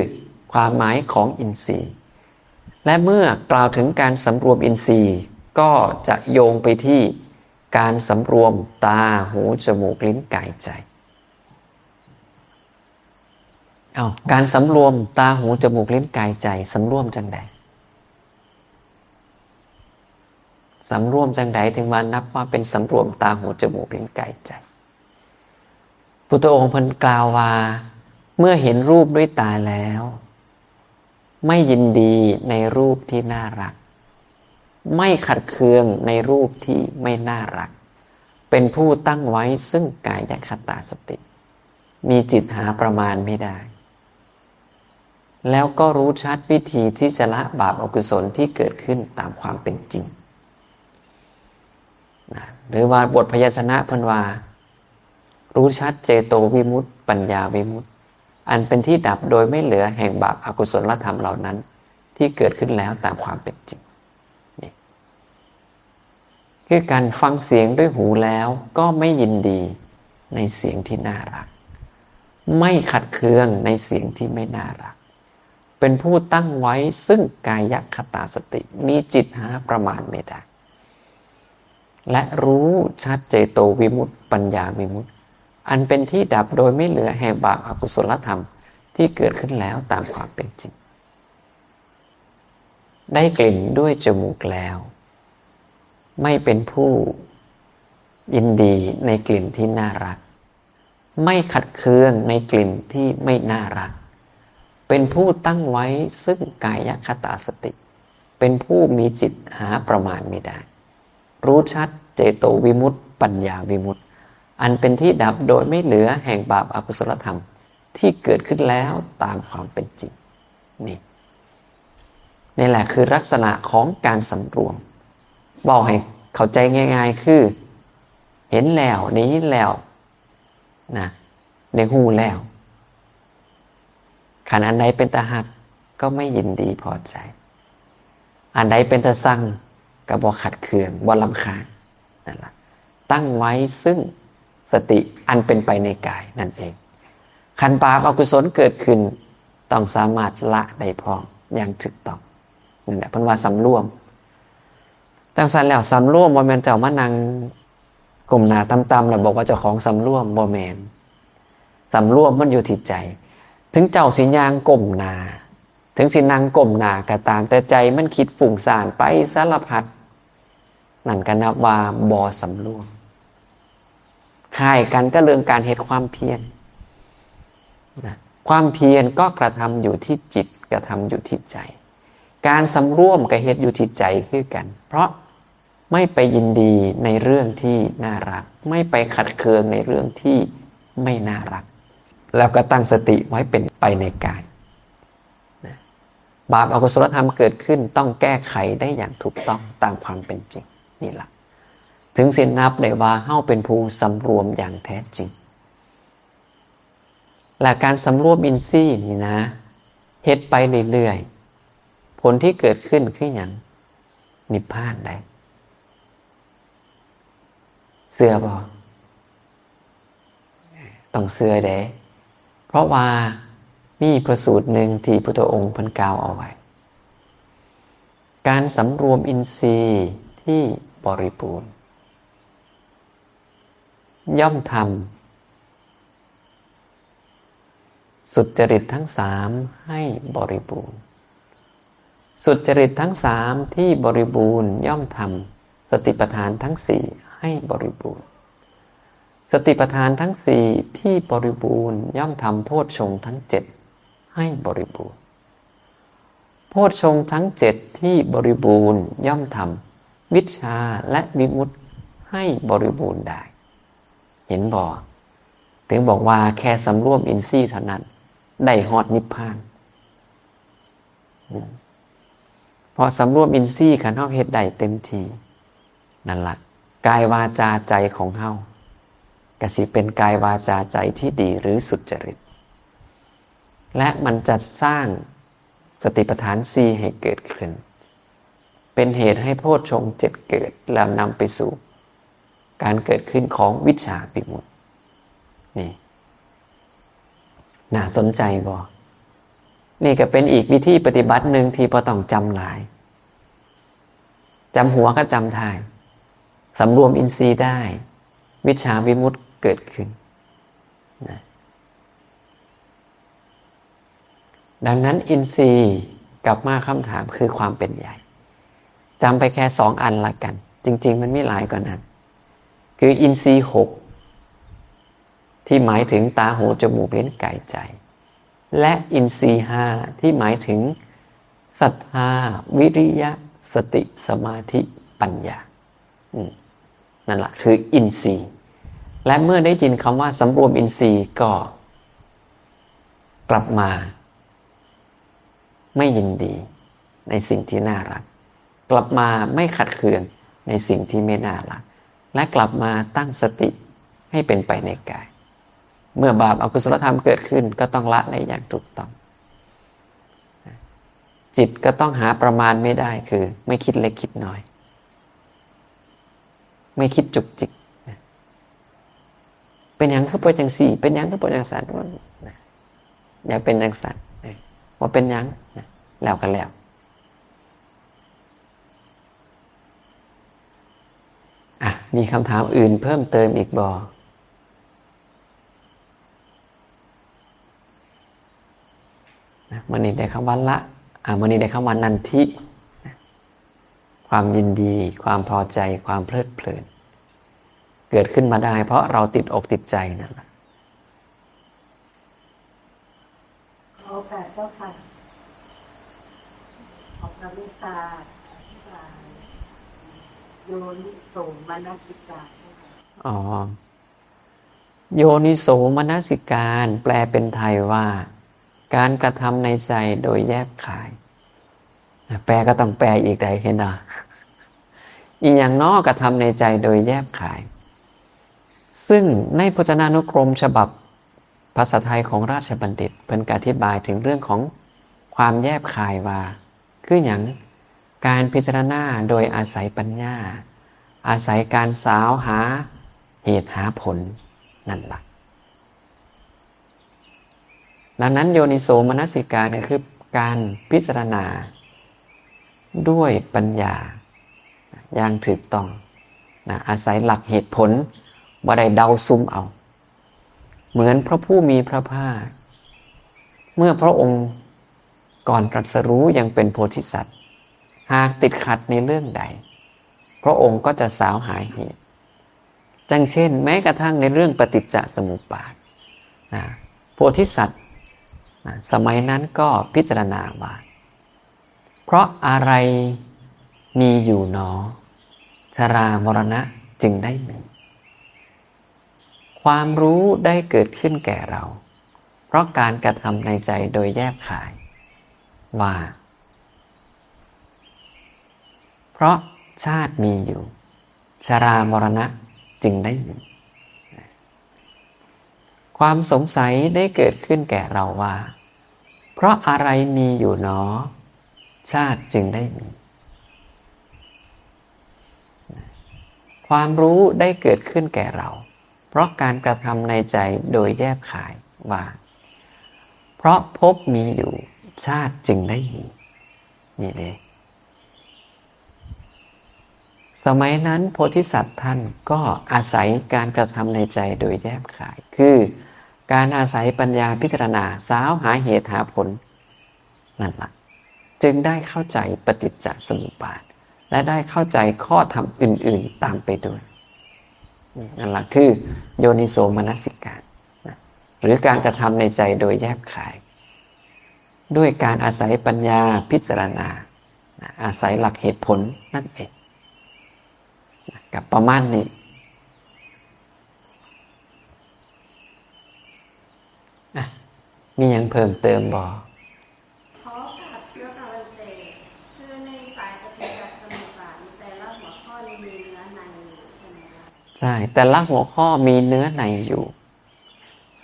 ຄວາມໝາຍຂອງອິນຊີ. ແລະ ເມື່ອກ່າວເຖິງການສຳລວມອິນຊີ ກໍຈະໂຍງໄປທີ່ການສຳລວມຕາ, ຫູ, ຈະມູກ, ລີ້ນ, ກາຍ, ໃຈ. ເອົ້າ, ການສຳລວມຕາ, ຫູ, ຈະມູກ, ລີ້ນ, ກາຍ, ໃຈ, ສຳລວມຈັ່ງໃດ? ສຳລວມຈັ່ງໃດຈຶ່ງວ່ານັບວ່າເປັນສຳລວມຕາ, ຫູ, ຈະມູກ, ລີ້ນ, ກາຍ, ໃຈ? ພຸດທະອົງເພິ່ນກ່າວວ່າ ເມື່ອເຫັນຮູບດ້ວຍຕາແລ້ວ ໄມ່ຍິນດີໃນຮູບທີ່ໜ້າຮັກ, ໄມ່ຂັດເຄືອງໃນຮູບທີ່ໄມ່ໜ້າຮັກ, ເປັນຜູ້ຕັ້ງໄວ້ຊຶ່ງກາຍະຄະຕາສະຕິ, ມີຈິດຫາປະມານມິໄດ້, ແລ້ວກໍຮູ້ຊັດວິທີທີ່ຈະລະບາບອະກຸສົນທີ່ເກີດຂຶ້ນຕາມຄວາມເປັນຈິງ. ນະ ຫຼືວ່າບົດພະຍັນຊະນະເພິ່ນວ່າ ຮູ້ຊັດເຈໂຕວິມຸດ, ປັນຍາວິມຸດ, ອັນເປັນທີ່ດັບໂດຍໄມ່ເຫຼືອແຫ່ງບາບອະກຸສົນລະທຳເຫຼົ່ານັ້ນ ທີ່ເກີດຂຶ້ນແລ້ວຕາມຄວາມເປັນຈິງ. ນີ້ຄືການຟັງສຽງດ້ວຍຫູແລ້ວກໍໄມ່ຍິນດີໃນສຽງທີ່ໜ້າຮັກ, ໄມ່ຂັດເຄືອງໃນສຽງທີ່ໄມ່ໜ້າຮັກ, ເປັນຜູ້ຕັ້ງໄວ້ຊຶ່ງກາຍະຄະຕາສະຕິ, ມີຈິດຫາປະມານມິໄດ້ ແລະ ຮູ້ຊັດເຈໂຕວິມຸດ, ປັນຍາວິມຸດ, ອັນເປັນທີ່ດັບໂດຍໄມ່ເຫຼືອແຫ່ງບາບອະກຸສົນລະທຳທີ່ເກີດຂຶ້ນແລ້ວຕາມຄວາມເປັນຈິງ. ໄດ້ກິ່ນດ້ວຍຈະມູກແລ້ວ ໄມ່ເປັນຜູ້ຍິນດີໃນກິ່ນທີ່ໜ້າຮັກ, ໄມ່ຂັດເຄືອງໃນກິ່ນທີ່ໄມ່ໜ້າຮັກ, ເປັນຜູ້ຕັ້ງໄວ້ຊຶ່ງກາຍະຄະຕາສະຕິ, ເປັນຜູ້ມີຈິດຫາປະມານມິໄດ້, ຮູ້ຊັດເຈໂຕວິມຸດ, ປັນຍາວິມຸດ, ອັນເປັນທີ່ດັບໂດຍໄມ່ເຫຼືອແຫ່ງບາບອະກຸສົນລະທຳທີ່ເກີດຂຶ້ນແລ້ວຕາມຄວາມເປັນຈິງ. ນີ້ ນີ້ແຫຼະຄືລັກສະນະຂອງການສຳລວມ. ເວົ້າໃຫ້ເຂົ້າໃຈງ່າຍໆ ຄື ເຫັນແລ້ວ, ໄດ້ຍິນແລ້ວນະ, ໄດ້ຮູ້ແລ້ວ. ຄັນອັນໃດເປັນຕາຮັກກໍໄມ່ຍິນດີພໍໃຈ, ອັນໃດເປັນຕາຊັງກໍບໍ່ຂັດເຄືອງ, ບໍ່ລຳຄານ. ນັ້ນລະ, ຕັ້ງໄວ້ຊຶ່ງສະຕິອັນເປັນໄປໃນກາຍນັ້ນເອງ. ຄັນບາບອະກຸສົນເກີດຂຶ້ນ, ຕ້ອງສາມາດລະໄດ້ພ້ອມຢ່າງຖືກຕ້ອງ. ນັ້ນແຫຼະ ເພິ່ນວ່າສຳລວມ. ຈັ່ງຊັ້ນແລ້ວ, ສຳລວມບໍ່ແມ່ນເຈົ້າມານັ່ງກົ້ມໜ້າຕ່ຳໆ ແລ້ວບອກວ່າເຈົ້າຂອງສຳລວມ, ບໍ່ແມ່ນ. ສຳລວມມັນຢູ່ທີ່ໃຈ. ເຖິງເຈົ້າຊິຍ່າງກົ້ມໜ້າ, ເຖິງຊິນັ່ງກົ້ມໜ້າກໍຕາມ, ແຕ່ໃຈມັນຄິດຟຸ້ງສ້ານໄປສາລະພັດ, ນັ້ນກໍນັບວ່າບໍ່ສຳລວມ. ຄ້າຍກັນກັບເລື່ອງການເຮັດຄວາມພຽນນະ, ຄວາມພຽນກໍກະທຳຢູ່ທີ່ຈິດ, ກະທຳຢູ່ທີ່ໃຈ. ການສຳລວມກໍເຮັດຢູ່ທີ່ໃຈຄືກັນ, ເພາະໄມ່ໄປຍິນດີໃນເລື່ອງທີ່ໜ້າຮັກ, ໄມ່ໄປຂັດເຄືອງໃນເລື່ອງທີ່ໄມ່ໜ້າຮັກ, ແລ້ວກໍຕັ້ງສະຕິໄວ້ເປັນໄປໃນກາຍ. ນະ, ບາບອະກຸສົລະທຳເກີດຂຶ້ນຕ້ອງແກ້ໄຂໄດ້ຢ່າງຖືກຕ້ອງຕາມຄວາມເປັນຈິງ. ນີ້ລະ ເຖິງຊິນັບໄດ້ວ່າເຮົາເປັນຜູ້ສຳລວມຢ່າງແທ້ຈິງ. ແລະ ການສຳລວມອິນຊີນີ້ນະ ເຮັດໄປເລື້ອຍໆ, ຜົນທີ່ເກີດຂຶ້ນຄືຫຍັງ? ນິບພານໄດ໋. ເຊື່ອບໍ່? ຕ້ອງເຊື່ອເດ້, ເພາະວ່າມີພະສູດໜຶ່ງທີ່ພຸດທະອົງເພິ່ນກ່າວເອົາໄວ້, ການສຳລວມອິນຊີທີ່ບໍລິບູນ ຍ່ອມທຳສຸດຈະລິດທັງສາມໃຫ້ບໍລິບູນ. ສຸດຈະລິດທັງສາມທີ່ບໍລິບູນ ຍ່ອມທຳສະຕິປະທານທັງສີ່ໃຫ້ບໍລິບູນ. ສະຕິປະທານທັງສີ່ທີ່ບໍລິບູນ ຍ່ອມທຳໂພດຊົງທັງເຈັດໃຫ້ບໍລິບູນ. ໂພດຊົງທັງເຈັດທີ່ບໍລິບູນ ຍ່ອມທຳວິດຊາ ແລະ ວິມຸດໃຫ້ບໍລິບູນໄດ້. ເຫັນບໍ່? ເຖິງບອກວ່າແຄ່ສຳລວມອິນຊີເທົ່ານັ້ນ ໄດ້ຮອດນິບພານ. ເພາະສຳລວມອິນຊີ ຄັນເຮົາເຮັດໄດ້ເຕັມທີ່, ນັ້ນລະ ກາຍ ວາຈາ ໃຈຂອງເຮົາ ກະຊິເປັນກາຍ ວາຈາ ໃຈທີ່ດີ ຫຼື ສຸດຈະລິດ, ແລະ ມັນຈະສ້າງສະຕິປະທານສີ່ໃຫ້ເກີດຂຶ້ນ, ເປັນເຫດໃຫ້ໂພດຊົງເຈັດເກີດ ແລ້ວນຳໄປສູ່ການເກີດຂຶ້ນຂອງວິດຊາວິມຸດ. ນີ້ ໜ້າສົນໃຈບໍ່? ນີ້ກໍເປັນອີກວິທີປະຕິບັດໜຶ່ງທີ່ບໍ່ຕ້ອງຈຳຫຼາຍ. ຈຳຫົວກັບຈຳທ້າຍ ສຳລວມອິນຊີໄດ້ ວິດຊາວິມຸດເກີດຂຶ້ນນະ. ດັ່ງນັ້ນ ອິນຊີ ກັບມາຄຳຖາມຄືຄວາມເປັນໃຫຍ່ ຈຳໄປແຄ່ສອງອັນລະກັນ, ຈິງໆ ມັນມີຫຼາຍກວ່ານັ້ນ ຄືອິນຊີຫົກ ທີ່ໝາຍເຖິງຕາ, ຫູ, ຈະມູກ, ລີ້ນ, ກາຍ, ໃຈ ແລະ ອິນຊີຫ້າ ທີ່ໝາຍເຖິງສັດທາ, ວິລິຍະ, ສະຕິ, ສະມາທິ, ປັນຍາ. ອືມ ນັ້ນລະຄືອິນຊີ. ແລະ ເມື່ອໄດ້ຍິນຄຳວ່າສຳລວມອິນຊີ ກໍກັບມາໄມ່ຍິນດີໃນສິ່ງທີ່ໜ້າລັກ, ກັບມາໄມ່ຂັດເຄືອງໃນສິ່ງທີ່ໄມ່ໜ້າລັກ ແລະ ກັບມາຕັ້ງສະຕິໃຫ້ເປັນໄປໃນກາຍ. ເມື່ອບາບອະກຸສົລະທຳເກີດຂຶ້ນ ກໍຕ້ອງລະໄດ້ຢ່າງຖືກຕ້ອງ. ຈິດກໍຕ້ອງຫາປະມານໄມ່ໄດ້ ຄືໄມ່ຄິດເລັກຄິດນ້ອຍ, ໄມ່ຄິດຈຸກຈິກນະ. ເປັນຫຍັງຄືບໍ່ຈັ່ງຊີ້? ເປັນຫຍັງຄືບໍ່ຈັ່ງຊັ້ນ? ນະ ຢ່າເປັນຈັ່ງຊັ້ນ, ເອີ ບໍ່ເປັນຫຍັງນະ, ແລ້ວກໍແລ້ວ. ອ່ະ ມີຄຳຖາມອື່ນເພີ່ມເຕີມອີກບໍ່? ນະ ມື້ນີ້ໄດ້ຄຳວ່າລະ ອ່າ ມື້ນີ້ໄດ້ຄຳວ່ານັນທິນະ, ຄວາມຍິນດີ, ຄວາມພໍໃຈ, ຄວາມເພີດເພີນ ເກີດຂຶ້ນມາໄດ້ເພາະເຮົາຕິດອົກຕິດໃຈນັ້ນລະ. ຂໍໂອກາດເຈົ້າຄ່ະ. ຂໍພະເມດຕາອະທິບາຍໂຍນິໂສມະນະສິການເຈົ້າຄ່ະ. ອໍ ໂຍນິໂສມະນະສິການ ແປເປັນໄທວ່າ ການກະທຳໃນໃຈໂດຍແຍບຂາຍ. ແປກໍຕ້ອງແປອີກໃດ໋ ເຫັນບໍ່? ອີ່ຫຍັງນໍ ກະທຳໃນໃຈໂດຍແຍບຂາຍ? ຊຶ່ງໃນພົດຈະນານຸກົມສະບັບພາສາໄທຂອງລາຊະບັນດິດ ເພິ່ນກໍອະທິບາຍເຖິງເລື່ອງຂອງຄວາມແຍບຂາຍວ່າ ຄືຫຍັງ? ການພິຈາລະນາໂດຍອາໄສປັນຍາ, ອາໄສການສາວຫາເຫດຫາຜົນນັ້ນລະ. ດັ່ງນັ້ນ ໂຍນິໂສມະນະສິການກໍຄືການພິຈາລະນາດ້ວຍປັນຍາຢ່າງຖືກຕ້ອງນະ, ອາໄສຫຼັກເຫດຜົນ, ບໍ່ໄດ້ເດົາສຸ່ມເອົາ. ເໝືອນພະຜູ້ມີພະພາກ ເມື່ອພະອົງກ່ອນຕລັດສະຮູ້ຍັງເປັນໂພທິສັດ ຫາກຕິດຂັດໃນເລື່ອງໃດ ພະອົງກໍຈະສາວຫາເຫດ. ຈັ່ງເຊັ່ນ ແມ້ກະທັ່ງໃນເລື່ອງປະຕິດຈະສະມຸບບາດນະ, ໂພທິສັດນະ ສະໄໝນັ້ນກໍພິຈາລະນາວ່າ ເພາະອາໄລມີຢູ່ໜໍ ຊະລາມໍລະນະຈຶ່ງໄດ້ມີ. ຄວາມຮູ້ໄດ້ເກີດຂຶ້ນແກ່ເຮົາ ເພາະການກະທຳໃນໃຈໂດຍແຍບຂາຍວ່າ ເພາະຊາດມີຢູ່ ຊະລາມໍລະນະຈຶ່ງໄດ້ມີ. ຄວາມສົງໄສໄດ້ເກີດຂຶ້ນແກ່ເຮົາວ່າ ເພາະອາໄລມີຢູ່ໜໍ ຊາດຈຶ່ງໄດ້ມີ. ຄວາມຮູ້ໄດ້ເກີດຂຶ້ນແກ່ເຮົາ ເພາະການກະທຳໃນໃຈໂດຍແຍບຂາຍວ່າ ເພາະພົບມີຢູ່ ຊາດຈຶ່ງໄດ້ມີ. ນີ້ເດ້. ສະໄໝນັ້ນ ໂພທິສັດທ່ານກໍອາໄສການກະທຳໃນໃຈໂດຍແຍບຂາຍ ຄືການອາໄສປັນຍາພິຈາລະນາສາວຫາເຫດຫາຜົນນັ້ນລະ ຈຶ່ງໄດ້ເຂົ້າໃຈປະຕິດຈະສະມຸບບາດ ແລະ ໄດ້ເຂົ້າໃຈຂໍ້ທຳອື່ນໆຕາມໄປດ້ວຍ. ນັ້ນລະຄືໂຍນິໂສມະນະສິການນະ ຫຼື ການກະທຳໃນໃຈໂດຍແຍບຂາຍ ດ້ວຍການອາໄສປັນຍາພິຈາລະນານະ, ອາໄສຫຼັກເຫດຜົນນັ້ນເອງນະ, ກໍປະມານນີ້. ອ່ະ ມີຫຍັງເພີ່ມເຕີມບໍ່? ຂໍໂອກາດເທື່ອ ພະອາຈານ ຄືໃນສາຍປະຕິດຈະສະມຸບບາດ ແຕ່ລະຫົວຂໍ້ນີ້ມີເນື້ອໃນຢູ່ ແມ່ນບໍ່? ໃຊ່, ແຕ່ລະຫົວຂໍ້ມີເນື້ອໃນຢູ່.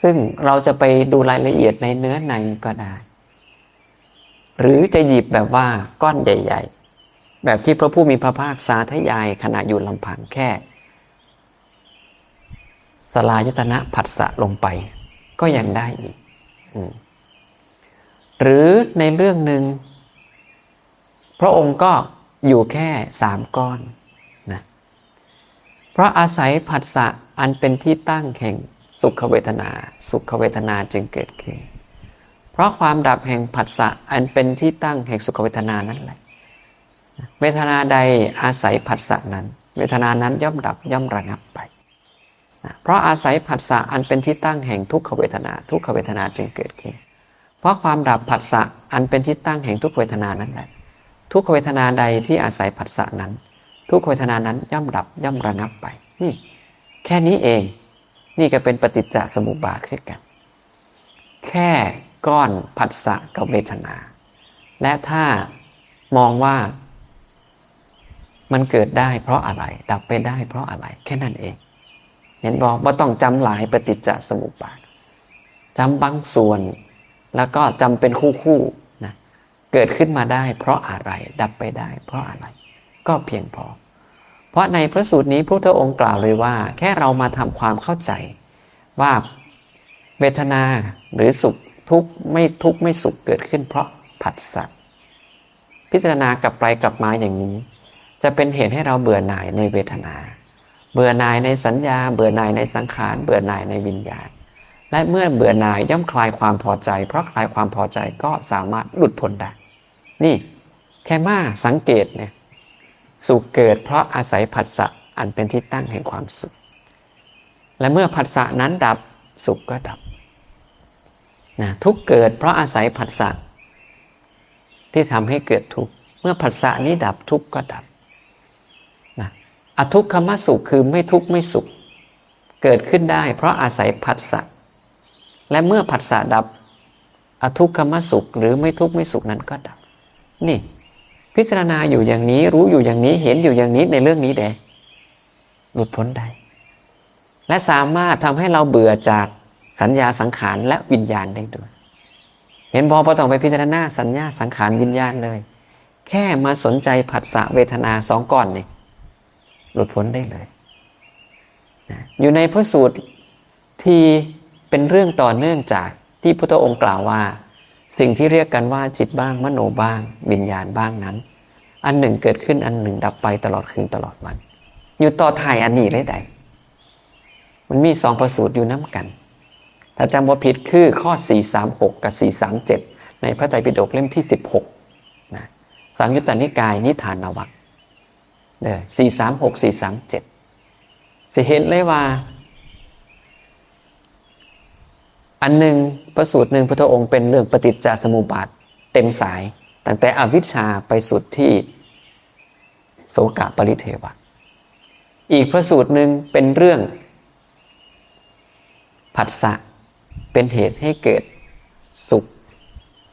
ຊຶ່ງເຮົາຈະໄປດູລາຍລະອຽດໃນເນື້ອໃນກໍໄດ້ ຫຼື ຈະຫຍິບແບບວ່າກ້ອນໃຫຍ່ໆ ແບບທີ່ພະຜູ້ມີພະພາກສາທະຍາຍຂະນະຢູ່ລຳພັງແຄ່ສະລາຍະຕະນະພັດສະລົງໄປກໍຍັງໄດ້ອີກ. ອືມ ຫຼື ໃນເລື່ອງໜຶ່ງ ພະອົງກໍ ຢູ່ແຄ່ສາມກ້ອນນະ. ເພາະອາໄສຜັດສະອັນເປັນທີ່ຕັ້ງແຫ່ງສຸຂເວທະນາ, ສຸຂເວທະນາຈຶ່ງເກີດຂຶ້ນ. ເພາະຄວາມດັບແຫ່ງຜັດສະອັນເປັນທີ່ຕັ້ງແຫ່ງສຸຂເວທະນານັ້ນແຫຼະ, ເວທະນາໃດອາໄສຜັດສະນັ້ນ, ເວທະນານັ້ນຍ່ອມດັບ, ຍ່ອມລະງັບໄປ. ນະ ເພາະອາໄສຜັດສະອັນເປັນທີ່ຕັ້ງແຫ່ງທຸກຂເວທະນາ, ທຸກຂເວທະນາຈຶ່ງເກີດຂຶ້ນ. ເພາະຄວາມດັບຜັດສະອັນເປັນທີ່ຕັ້ງແຫ່ງທຸກຂເວທະນານັ້ນແຫຼະ, ທຸກຂເວທະນາໃດທີ່ອາໄສຜັດສະນັ້ນ, ທຸກຂເວທະນານັ້ນຍ່ອມດັບ, ຍ່ອມລະງັບໄປ. ນີ້ ແຄ່ນີ້ເອງ, ນີ້ກໍເປັນປະຕິດຈະສະມຸບບາດຄືກັນ. ແຄ່ກ້ອນຜັດສະກັບເວທະນາ ແລະ ຖ້າມອງວ່າມັນເກີດໄດ້ເພາະອະໄລ, ດັບໄປໄດ້ເພາະອະໄລ, ແຄ່ນັ້ນເອງ. ເຫັນບໍ່? ບໍ່ຕ້ອງຈຳຫຼາຍປະຕິດຈະສະມຸບບາດ, ຈຳບາງສ່ວນ ແລ້ວກໍຈຳເປັນຄູ່ໆນະ. ເກີດຂຶ້ນມາໄດ້ເພາະອະໄລ, ດັບໄປໄດ້ເພາະອະໄລ, ກໍພຽງພໍ. ເພາະໃນພະສູດນີ້ ພະພຸດທະອົງກ່າວເລີຍວ່າ ແຄ່ເຮົາມາທຳຄວາມເຂົ້າໃຈວ່າເວທະນາ ຫຼື ສຸກທຸກ ໄມ່ທຸກໄມ່ສຸກເກີດຂຶ້ນເພາະຜັດສະ. ພິຈາລະນາກັບໄປກັບມາຢ່າງນີ້ ຈະເປັນເຫດໃຫ້ເຮົາເບື່ອໜ່າຍໃນເວທະນາ, ເບື່ອໜ່າຍໃນສັນຍາ, ເບື່ອໜ່າຍໃນສັງຂານ, ເບື່ອໜ່າຍໃນວິນຍານ. ແລະ ເມື່ອເບື່ອໜ່າຍ ຍ່ອມຄລາຍຄວາມພໍໃຈ, ເພາະຄລາຍຄວາມພໍໃຈກໍສາມາດຫຼຸດພົ້ນໄດ້. ນີ້ ແຄ່ມາສັງເກດເນຍ, ສຸກເກີດເພາະອາໄສຜັດສະອັນເປັນທີ່ຕັ້ງແຫ່ງຄວາມສຸກ, ແລະ ເມື່ອຜັດສະນັ້ນດັບ, ສຸກກໍດັບນະ. ທຸກເກີດເພາະອາໄສຜັດສະທີ່ທຳໃຫ້ເກີດທຸກ, ເມື່ອຜັດສະນີ້ດັບ, ທຸກກໍດັບນະ. ອະທຸກຂະມະສຸກ ຄືໄມ່ທຸກໄມ່ສຸກ ເກີດຂຶ້ນໄດ້ເພາະອາໄສຜັດສະ, ແລະ ເມື່ອຜັດສະດັບ, ອະທຸກຂະມະສຸກ ຫຼື ໄມ່ທຸກໄມ່ສຸກນັ້ນກໍດັບ. ນີ້ ພິຈາລະນາຢູ່ຢ່າງນີ້, ຮູ້ຢູ່ຢ່າງນີ້, ເຫັນຢູ່ຢ່າງນີ້, ໃນເລື່ອງນີ້ເດ້ ຫຼຸດພົ້ນໄດ້ ແລະ ສາມາດທຳໃຫ້ເຮົາເບື່ອຈາກສັນຍາ, ສັງຂານ ແລະ ວິນຍານໄດ້ດ້ວຍ. ເຫັນບໍ່? ບໍ່ຕ້ອງໄປພິຈາລະນາສັນຍາ, ສັງຂານ, ວິນຍານເລີຍ, ແຄ່ມາສົນໃຈຜັດສະເວທະນາສອງກ້ອນນີ້ ຫຼຸດພົ້ນໄດ້ເລີຍນະ. ຢູ່ໃນພະສູດທີ່ເປັນເລື່ອງຕໍ່ເນື່ອງຈາກທີ່ພຸດທະອົງກ່າວວ່າ ສິ່ງທີ່ຮຽກກັນວ່າຈິດບ້າງ, ມະໂນບ້າງ, ວິນຍານບ້າງນັ້ນ, ອັນໜຶ່ງເກີດຂຶ້ນ, ອັນໜຶ່ງດັບໄປ, ຕະຫຼອດຄືນ, ຕະຫຼອດວັນ. ຢູ່ຕໍ່ທ້າຍອັນນີ້ເລີຍໃດ໋. ມັນມີສອງພະສູດຢູ່ນຳກັນ, ຖ້າຈຳບໍ່ຜິດຄືຂໍ້ສີ່ສາມຫົກ ກັບ ສີ່ສາມເຈັດ ໃນພະໄຕປິດົກເຫຼັ້ມທີສິບຫົກນະ, ສັງຍຸດຕະນິກາຍ ນິທານະວັກເດີ້ ສີ່ສາມຫົກ ສີ່ສາມເຈັດ. ຊິເຫັນເລີຍວ່າ ອັນໜຶ່ງ, ພະສູດໜຶ່ງ ພຸດທະອົງເປັນເລື່ອງປະຕິດຈະສະມຸບບາດເຕັມສາຍ, ຕັ້ງແຕ່ອະວິດຊາໄປສຸດທີ່ໂສກະປະລິເທວະ. ອີກພະສູດໜຶ່ງເປັນເລື່ອງ ຜັດສະເປັນເຫດໃຫ້ເກີດສຸກ,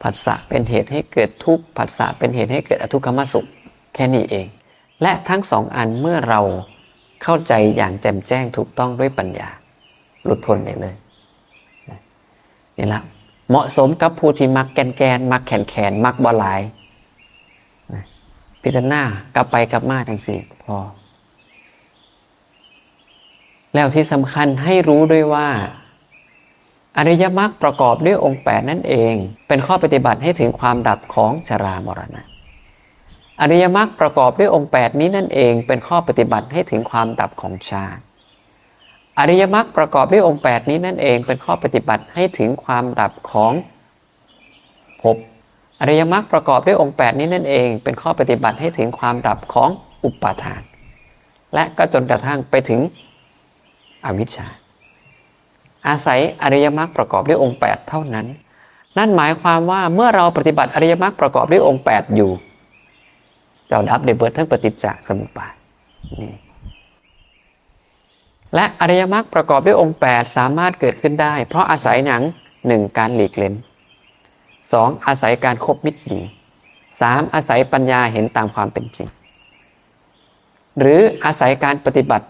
ຜັດສະເປັນເຫດໃຫ້ເກີດທຸກ, ຜັດສະເປັນເຫດໃຫ້ເກີດອະທຸກຂະມະສຸກ, ແຄ່ນີ້ເອງ. ແລະ ທັງສອງອັນເມື່ອເຮົາເຂົ້າໃຈຢ່າງແຈ່ມແຈ້ງຖືກຕ້ອງດ້ວຍປັນຍາ, ຫຼຸດພົ້ນໄດ້ເລີຍ. ນີ້ລະ ເໝາະສົມກັບຜູ້ທີ່ມັກແກ່ນໆ, ມັກແຂນໆ, ມັກບໍ່ຫຼາຍ. ນະ ພິຈາລະນາກັບໄປກັບມາຈັ່ງຊີ້ພໍ. ແລ້ວທີ່ສຳຄັນໃຫ້ຮູ້ດ້ວຍວ່າ ອະລິຍະມັກປະກອບດ້ວຍອົງແປດນັ້ນເອງ ເປັນຂໍ້ປະຕິບັດໃຫ້ເຖິງຄວາມດັບຂອງຊະລາມໍລະນະ. ອະລິຍະມັກປະກອບດ້ວຍອົງແປດນີ້ນັ້ນເອງ ເປັນຂໍ້ປະຕິບັດໃຫ້ເຖິງຄວາມດັບຂອງຊາດ. ອະລິຍະມັກປະກອບດ້ວຍອົງແປດນີ້ນັ້ນເອງ ເປັນຂໍ້ປະຕິບັດໃຫ້ເຖິງຄວາມດັບຂອງ ພົບ. ອະລິຍະມັກປະກອບດ້ວຍອົງແປດນີ້ນັ້ນເອງ ເປັນຂໍ້ປະຕິບັດໃຫ້ເຖິງຄວາມດັບຂອງອຸປາທານ ແລະ ກໍຈົນກະທັ້ງໄປເຖິງອະວິດຊາ. ອາໄສອະລິຍະມັກປະກອບດ້ວຍອົງແປດເທົ່ານັ້ນ. ນັ້ນໝາຍຄວາມວ່າເມື່ອເຮົາປະຕິບັດອະລິຍະມັກປະກອບດ້ວຍອົງແປດຢູ່, ເຈົ້າດັບໄດ້ເບິດທັງປະຕິດຈະສະມຸບບາດນີ້. ແລະ ອະລິຍະມັກປະກອບດ້ວຍອົງແປດສາມາດເກີດຂຶ້ນໄດ້ເພາະອາໄສຫຍັງ? ໜຶ່ງ ການຫຼີກເວັ້ນ, ສອງ ອາໄສການຄົບມິດດີ, ສາມ ອາໄສປັນຍາເຫັນຕາມຄວາມເປັນຈິງ ຫຼື ອາໄສການປະຕິບັດ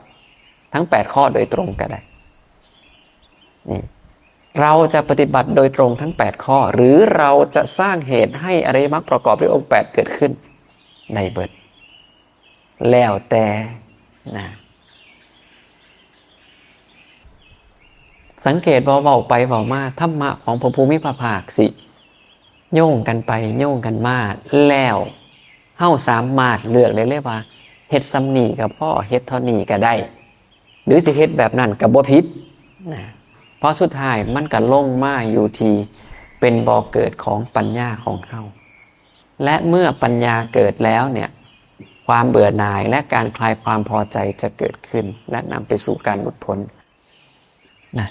ທັງແປດຂໍ້ໂດຍຕຣົງກໍໄດ້. ນີ້ ເຮົາຈະປະຕິບັດໂດຍຕຣົງທັງແປດຂໍ້ ຫຼື ເຮົາຈະສ້າງເຫດໃຫ້ອະລິຍະມັກປະກອບດ້ວຍອົງແປດເກີດຂຶ້ນໄດ້ເບິດ. ແລ້ວແຕ່ນະ. ສັງເກດບໍ່ ເວົ້າໄປເວົ້າມາ ທຳມະຂອງພະຜູ້ມີພະພາກຊິໂຍງກັນໄປໂຍງກັນມາ ແລ້ວ ເຮົາສາມາດເລືອກໄດ້ເລີຍວ່າ ເຮັດສ່ຳນີ້ກໍພໍ ເຮັດເທົ່ານີ້ກໍໄດ້ ຫຼືຊິເຮັດແບບນັ້ນກໍບໍ່ຜິດນະ. ເພາະສຸດທ້າຍມັນກໍລົງມາຢູ່ທີ່ເປັນບໍ່ເກີດຂອງປັນຍາຂອງເຮົາ ແລະເມື່ອປັນຍາເກີດແລ້ວເນ່ຍ ຄວາມເບື່ອໜ່າຍ ແລະການຄລາຍຄວາມພໍໃຈຈະເກີດຂຶ້ນ ແລະນຳໄປສູ່ການຫຼຸດພົ້ນນະ.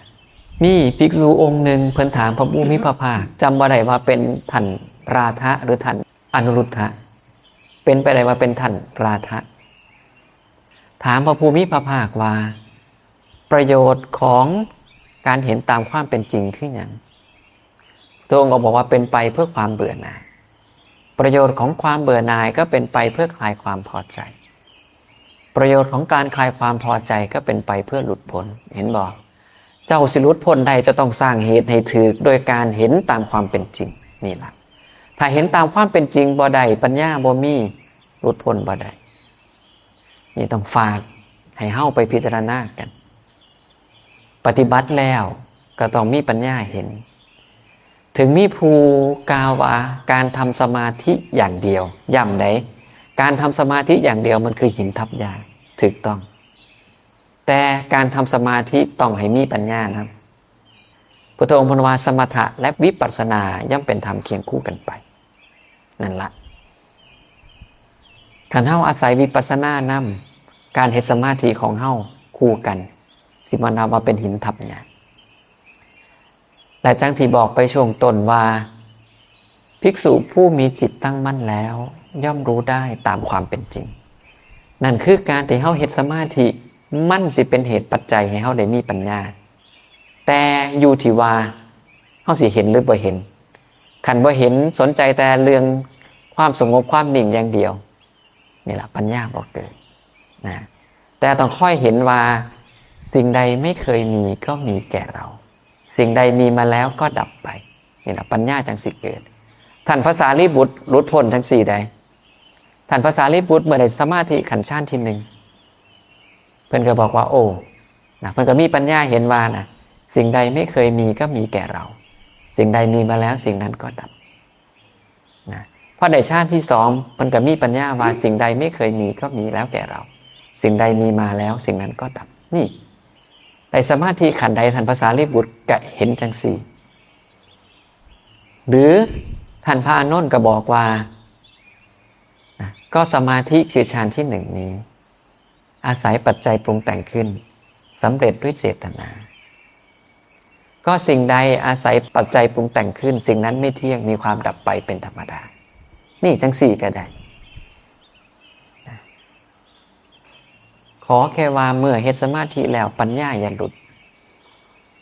ມີພິກສຸອົງໜຶ່ງເພິ່ນຖາມພະຜູ້ມີພະພາກ ຈຳບໍ່ໄດ້ວ່າເປັນທ່ານລາທະ ຫຼືທ່ານອະນຸລຸດທະ ເປັນໄປໄດ້ວ່າເປັນທ່ານລາທະ ຖາມພະຜູ້ມີພະພາກວ່າ ປະໂຫຍດຂອງການເຫັນຕາມຄວາມເປັນຈິງຄືຫຍັງ? ພະອົງກໍບອກວ່າເປັນໄປເພື່ອຄວາມເບື່ອໜ່າຍ. ປະໂຫຍດຂອງຄວາມເບື່ອໜ່າຍກໍເປັນໄປເພື່ອຄລາຍຄວາມພໍໃຈ. ປະໂຫຍດຂອງການຄລາຍຄວາມພໍໃຈກໍເປັນໄປເພື່ອຫຼຸດພົ້ນ. ເຫັນບໍ່? ເຈົ້າຊິຫຼຸດພົ້ນໄດ້ ເຈົ້າຕ້ອງສ້າງເຫດໃຫ້ຖືກໂດຍການເຫັນຕາມຄວາມເປັນຈິງ. ນີ້ລະ ຖ້າເຫັນຕາມຄວາມເປັນຈິງບໍ່ໄດ້ ປັນຍາບໍ່ມີ ຫຼຸດພົ້ນບໍ່ໄດ້. ນີ້ຕ້ອງຝາກໃຫ້ເຮົາໄປພິຈາລະນາກັນ. ປະຕິບັດແລ້ວກໍຕ້ອງມີປັນຍາເຫັນ. ເຖິງມີຜູ້ກ່າວວ່າການທຳສະມາທິຢ່າງດຽວ, ຢ້ຳໃດ໋ ການທຳສະມາທິຢ່າງດຽວມັນຄືຫີນທັບຫຍ້າ, ຖືກຕ້ອງ. ແຕ່ການທຳສະມາທິຕ້ອງໃຫ້ມີປັນຍານຳ. ພຸດທະອົງເພິ່ນວ່າ ສະມະຖະ ແລະ ວິປັດສະນາ ຍ່ອມເປັນທຳຄຽງຄູ່ກັນໄປ. ນັ້ນລະ ຄັນເຮົາອາໄສວິປັດສະນານຳ ການເຮັດສະມາທິຂອງເຮົາຄູ່ກັນ ຊິບໍ່ນັບວ່າເປັນຫີນທັບຫຍ້າ. ແລະ ຈັ່ງທີ່ບອກໄປຊ່ວງຕົ້ນວ່າ ພິກສຸຜູ້ມີຈິດຕັ້ງໝັ້ນແລ້ວ ຍ່ອມຮູ້ໄດ້ຕາມຄວາມເປັນຈິງ. ນັ້ນຄືການທີ່ເຮົາເຮັດສະມາທິ ມັນຊິເປັນເຫດປັດໄຈໃຫ້ເຮົາໄດ້ມີປັນຍາ. ແຕ່ຢູ່ທີ່ວ່າເຮົາຊິເຫັນຫຼືບໍ່ເຫັນ. ຄັນບໍ່ເຫັນ, ສົນໃຈແຕ່ເລື່ອງຄວາມສະຫງົບຄວາມນິ່ງຢ່າງດຽວ, ນີ້ລະປັນຍາບໍ່ເກີດນະ. ແຕ່ຕ້ອງຄອຍເຫັນວ່າ ສິ່ງใดไม่เคยมีก็มีแก่เรา, สิ่งใดมีมาแล้วก็ดับไป, ນີ້ລະປັນຍາຈັ່ງຊິເກີດ. ທ່ານພະສາລີບຸດຫຼຸດພົ້ນຈັ່ງຊີ້ໃດ໋. ທ່ານພະສາລີບຸດເມື່ອໄດ້ສະມາທິຂັ້ນຊານທີໜຶ່ງ ເພິ່ນກໍບອກວ່າ ໂອ້ ນະ ເພິ່ນກໍມີປັນຍາເຫັນວ່ານະ สิ่งใดไม่เคยมีก็มีแก่เรา, สิ่งใดมีมาแล้วสิ่งนั้นก็ดับ ນະ. ພໍໄດ້ຊານທີສອງ ເພິ່ນກໍມີປັນຍາວ່າ สิ่งใดไม่เคยมีก็มีแล้วแก่เรา, สิ่งใดมีมาแล้วสิ่งนั้นก็ดับ. ນີ້ ໄດ້ສະມາທິຂັ້ນໃດ ທ່ານພະສາລີບຸດກໍເຫັນຈັ່ງຊີ້. ຫຼືທ່ານພະອານົນກໍບອກວ່າ ນະ ກໍສະມາທິຄືຊານທີໜຶ່ງນີ້ ອາໄສປັດໄຈປຸງແຕ່ງຂຶ້ນ ສຳເລັດດ້ວຍເຈດຕະນາ. ກໍສິ່ງໃດອາໄສປັດໄຈປຸງແຕ່ງຂຶ້ນ ສິ່ງນັ້ນໄມ່ທ່ຽງ ມີຄວາມດັບໄປເປັນທຳມະດາ. ນີ້ຈັ່ງຊີ້ກໍໄດ້. ຂໍແຄ່ວ່າເມື່ອເຮັດສະມາທິແລ້ວປັນຍາຢ່າຫຼຸດ,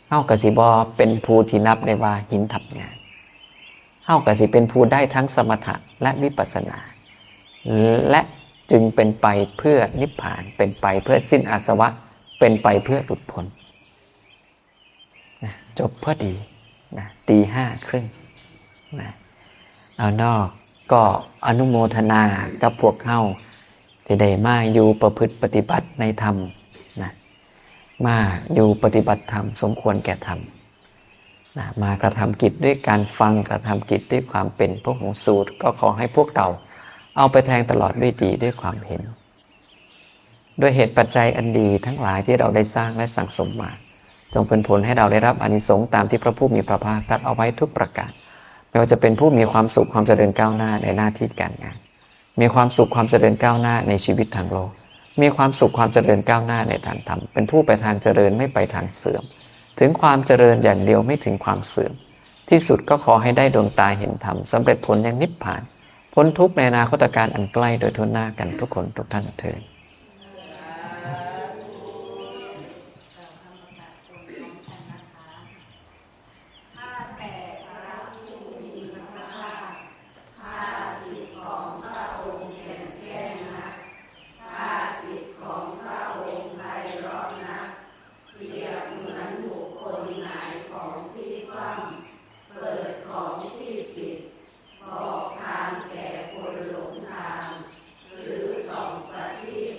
ເຮົາກໍຊິບໍ່ເປັນຜູ້ທີ່ນັບໄດ້ວ່າຫີນທັບຫຍ້າ. ເຮົາກໍຊິເປັນຜູ້ໄດ້ທັງສະມະຖະ ແລະ ວິປັດສະນາ ແລະ ຈຶ່ງເປັນໄປເພື່ອນິບພານ, ເປັນໄປເພື່ອສິ້ນອາສະວະ, ເປັນໄປເພື່ອຫຼຸດພົ້ນ. ນະ ຈົບພໍດີນະ ຕີຫ້າເຄິ່ງນະ. ເອົາເນາະ ກໍອະນຸໂມທະນາກັບພວກເຮົາທີ່ໄດ້ມາຢູ່ປະພຶດປະຕິບັດໃນທຳນະ, ມາຢູ່ປະຕິບັດທຳສົມຄວນແກ່ທຳນະ, ມາກະທຳກິດດ້ວຍການຟັງ, ກະທຳກິດດ້ວຍຄວາມເປັນພະຫູສູດ. ກໍຂໍໃຫ້ພວກເຮົາເອົາໄປແທງຕະຫຼອດດ້ວຍດີ, ດ້ວຍຄວາມເຫັນ. ດ້ວຍເຫດປັດໄຈອັນດີທັງຫຼາຍທີ່ເຮົາໄດ້ສ້າງ ແລະ ສັ່ງສົມມາ, ຈົ່ງເປັນຜົນໃຫ້ເຮົາໄດ້ຮັບອານິສົງຕາມທີ່ພະຜູ້ມີພະພາກຕັດເອົາໄວ້ທຸກປະການ, ແມ່ນວ່າຈະເປັນຜູ້ມີຄວາມສຸກ, ຄວາມຈະເລີນກ້າວໜ້າໃນໜ້າທີ່ການງານ, ມີຄວາມສຸກ, ຄວາມຈະເລີນກ້າວໜ້າໃນຊີວິດທາງໂລກ, ມີຄວາມສຸກ, ຄວາມຈະເລີນກ້າວໜ້າໃນທາງທຳ, ເປັນຜູ້ໄປທາງຈະເລີນ, ໄມ່ໄປທາງເສື່ອມ, ເຖິງຄວາມຈະເລີນຢ່າງດຽວ, ໄມ່ເຖິງຄວາມເສື່ອມ, ທີ່ສຸດກໍຂໍໃຫ້ໄດ້ດວງຕາເຫັນທຳ, ສຳເລັດຜົນຍັງນິບພານ, ພົ້ນທຸກໃນອະນາຄົດຕະການອັນໃກ້ ໂດຍທົ່ວໜ້າກັນທຸກຄົນທຸກທ່ານເທີ້ນ. ບອກທາງແກ່ຄົນຫຼົງທາງ ຫຼື ສ່ອງປະທີບ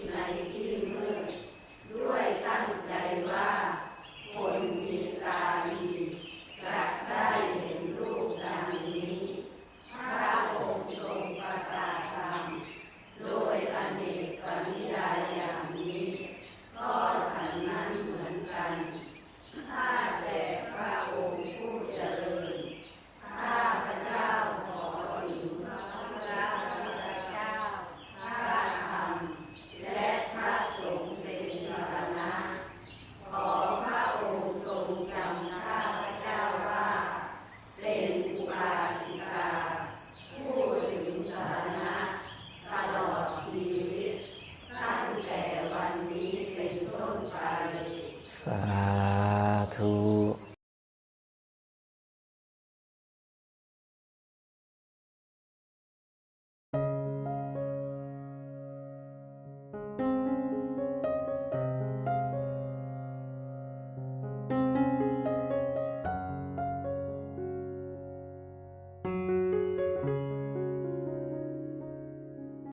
ສາ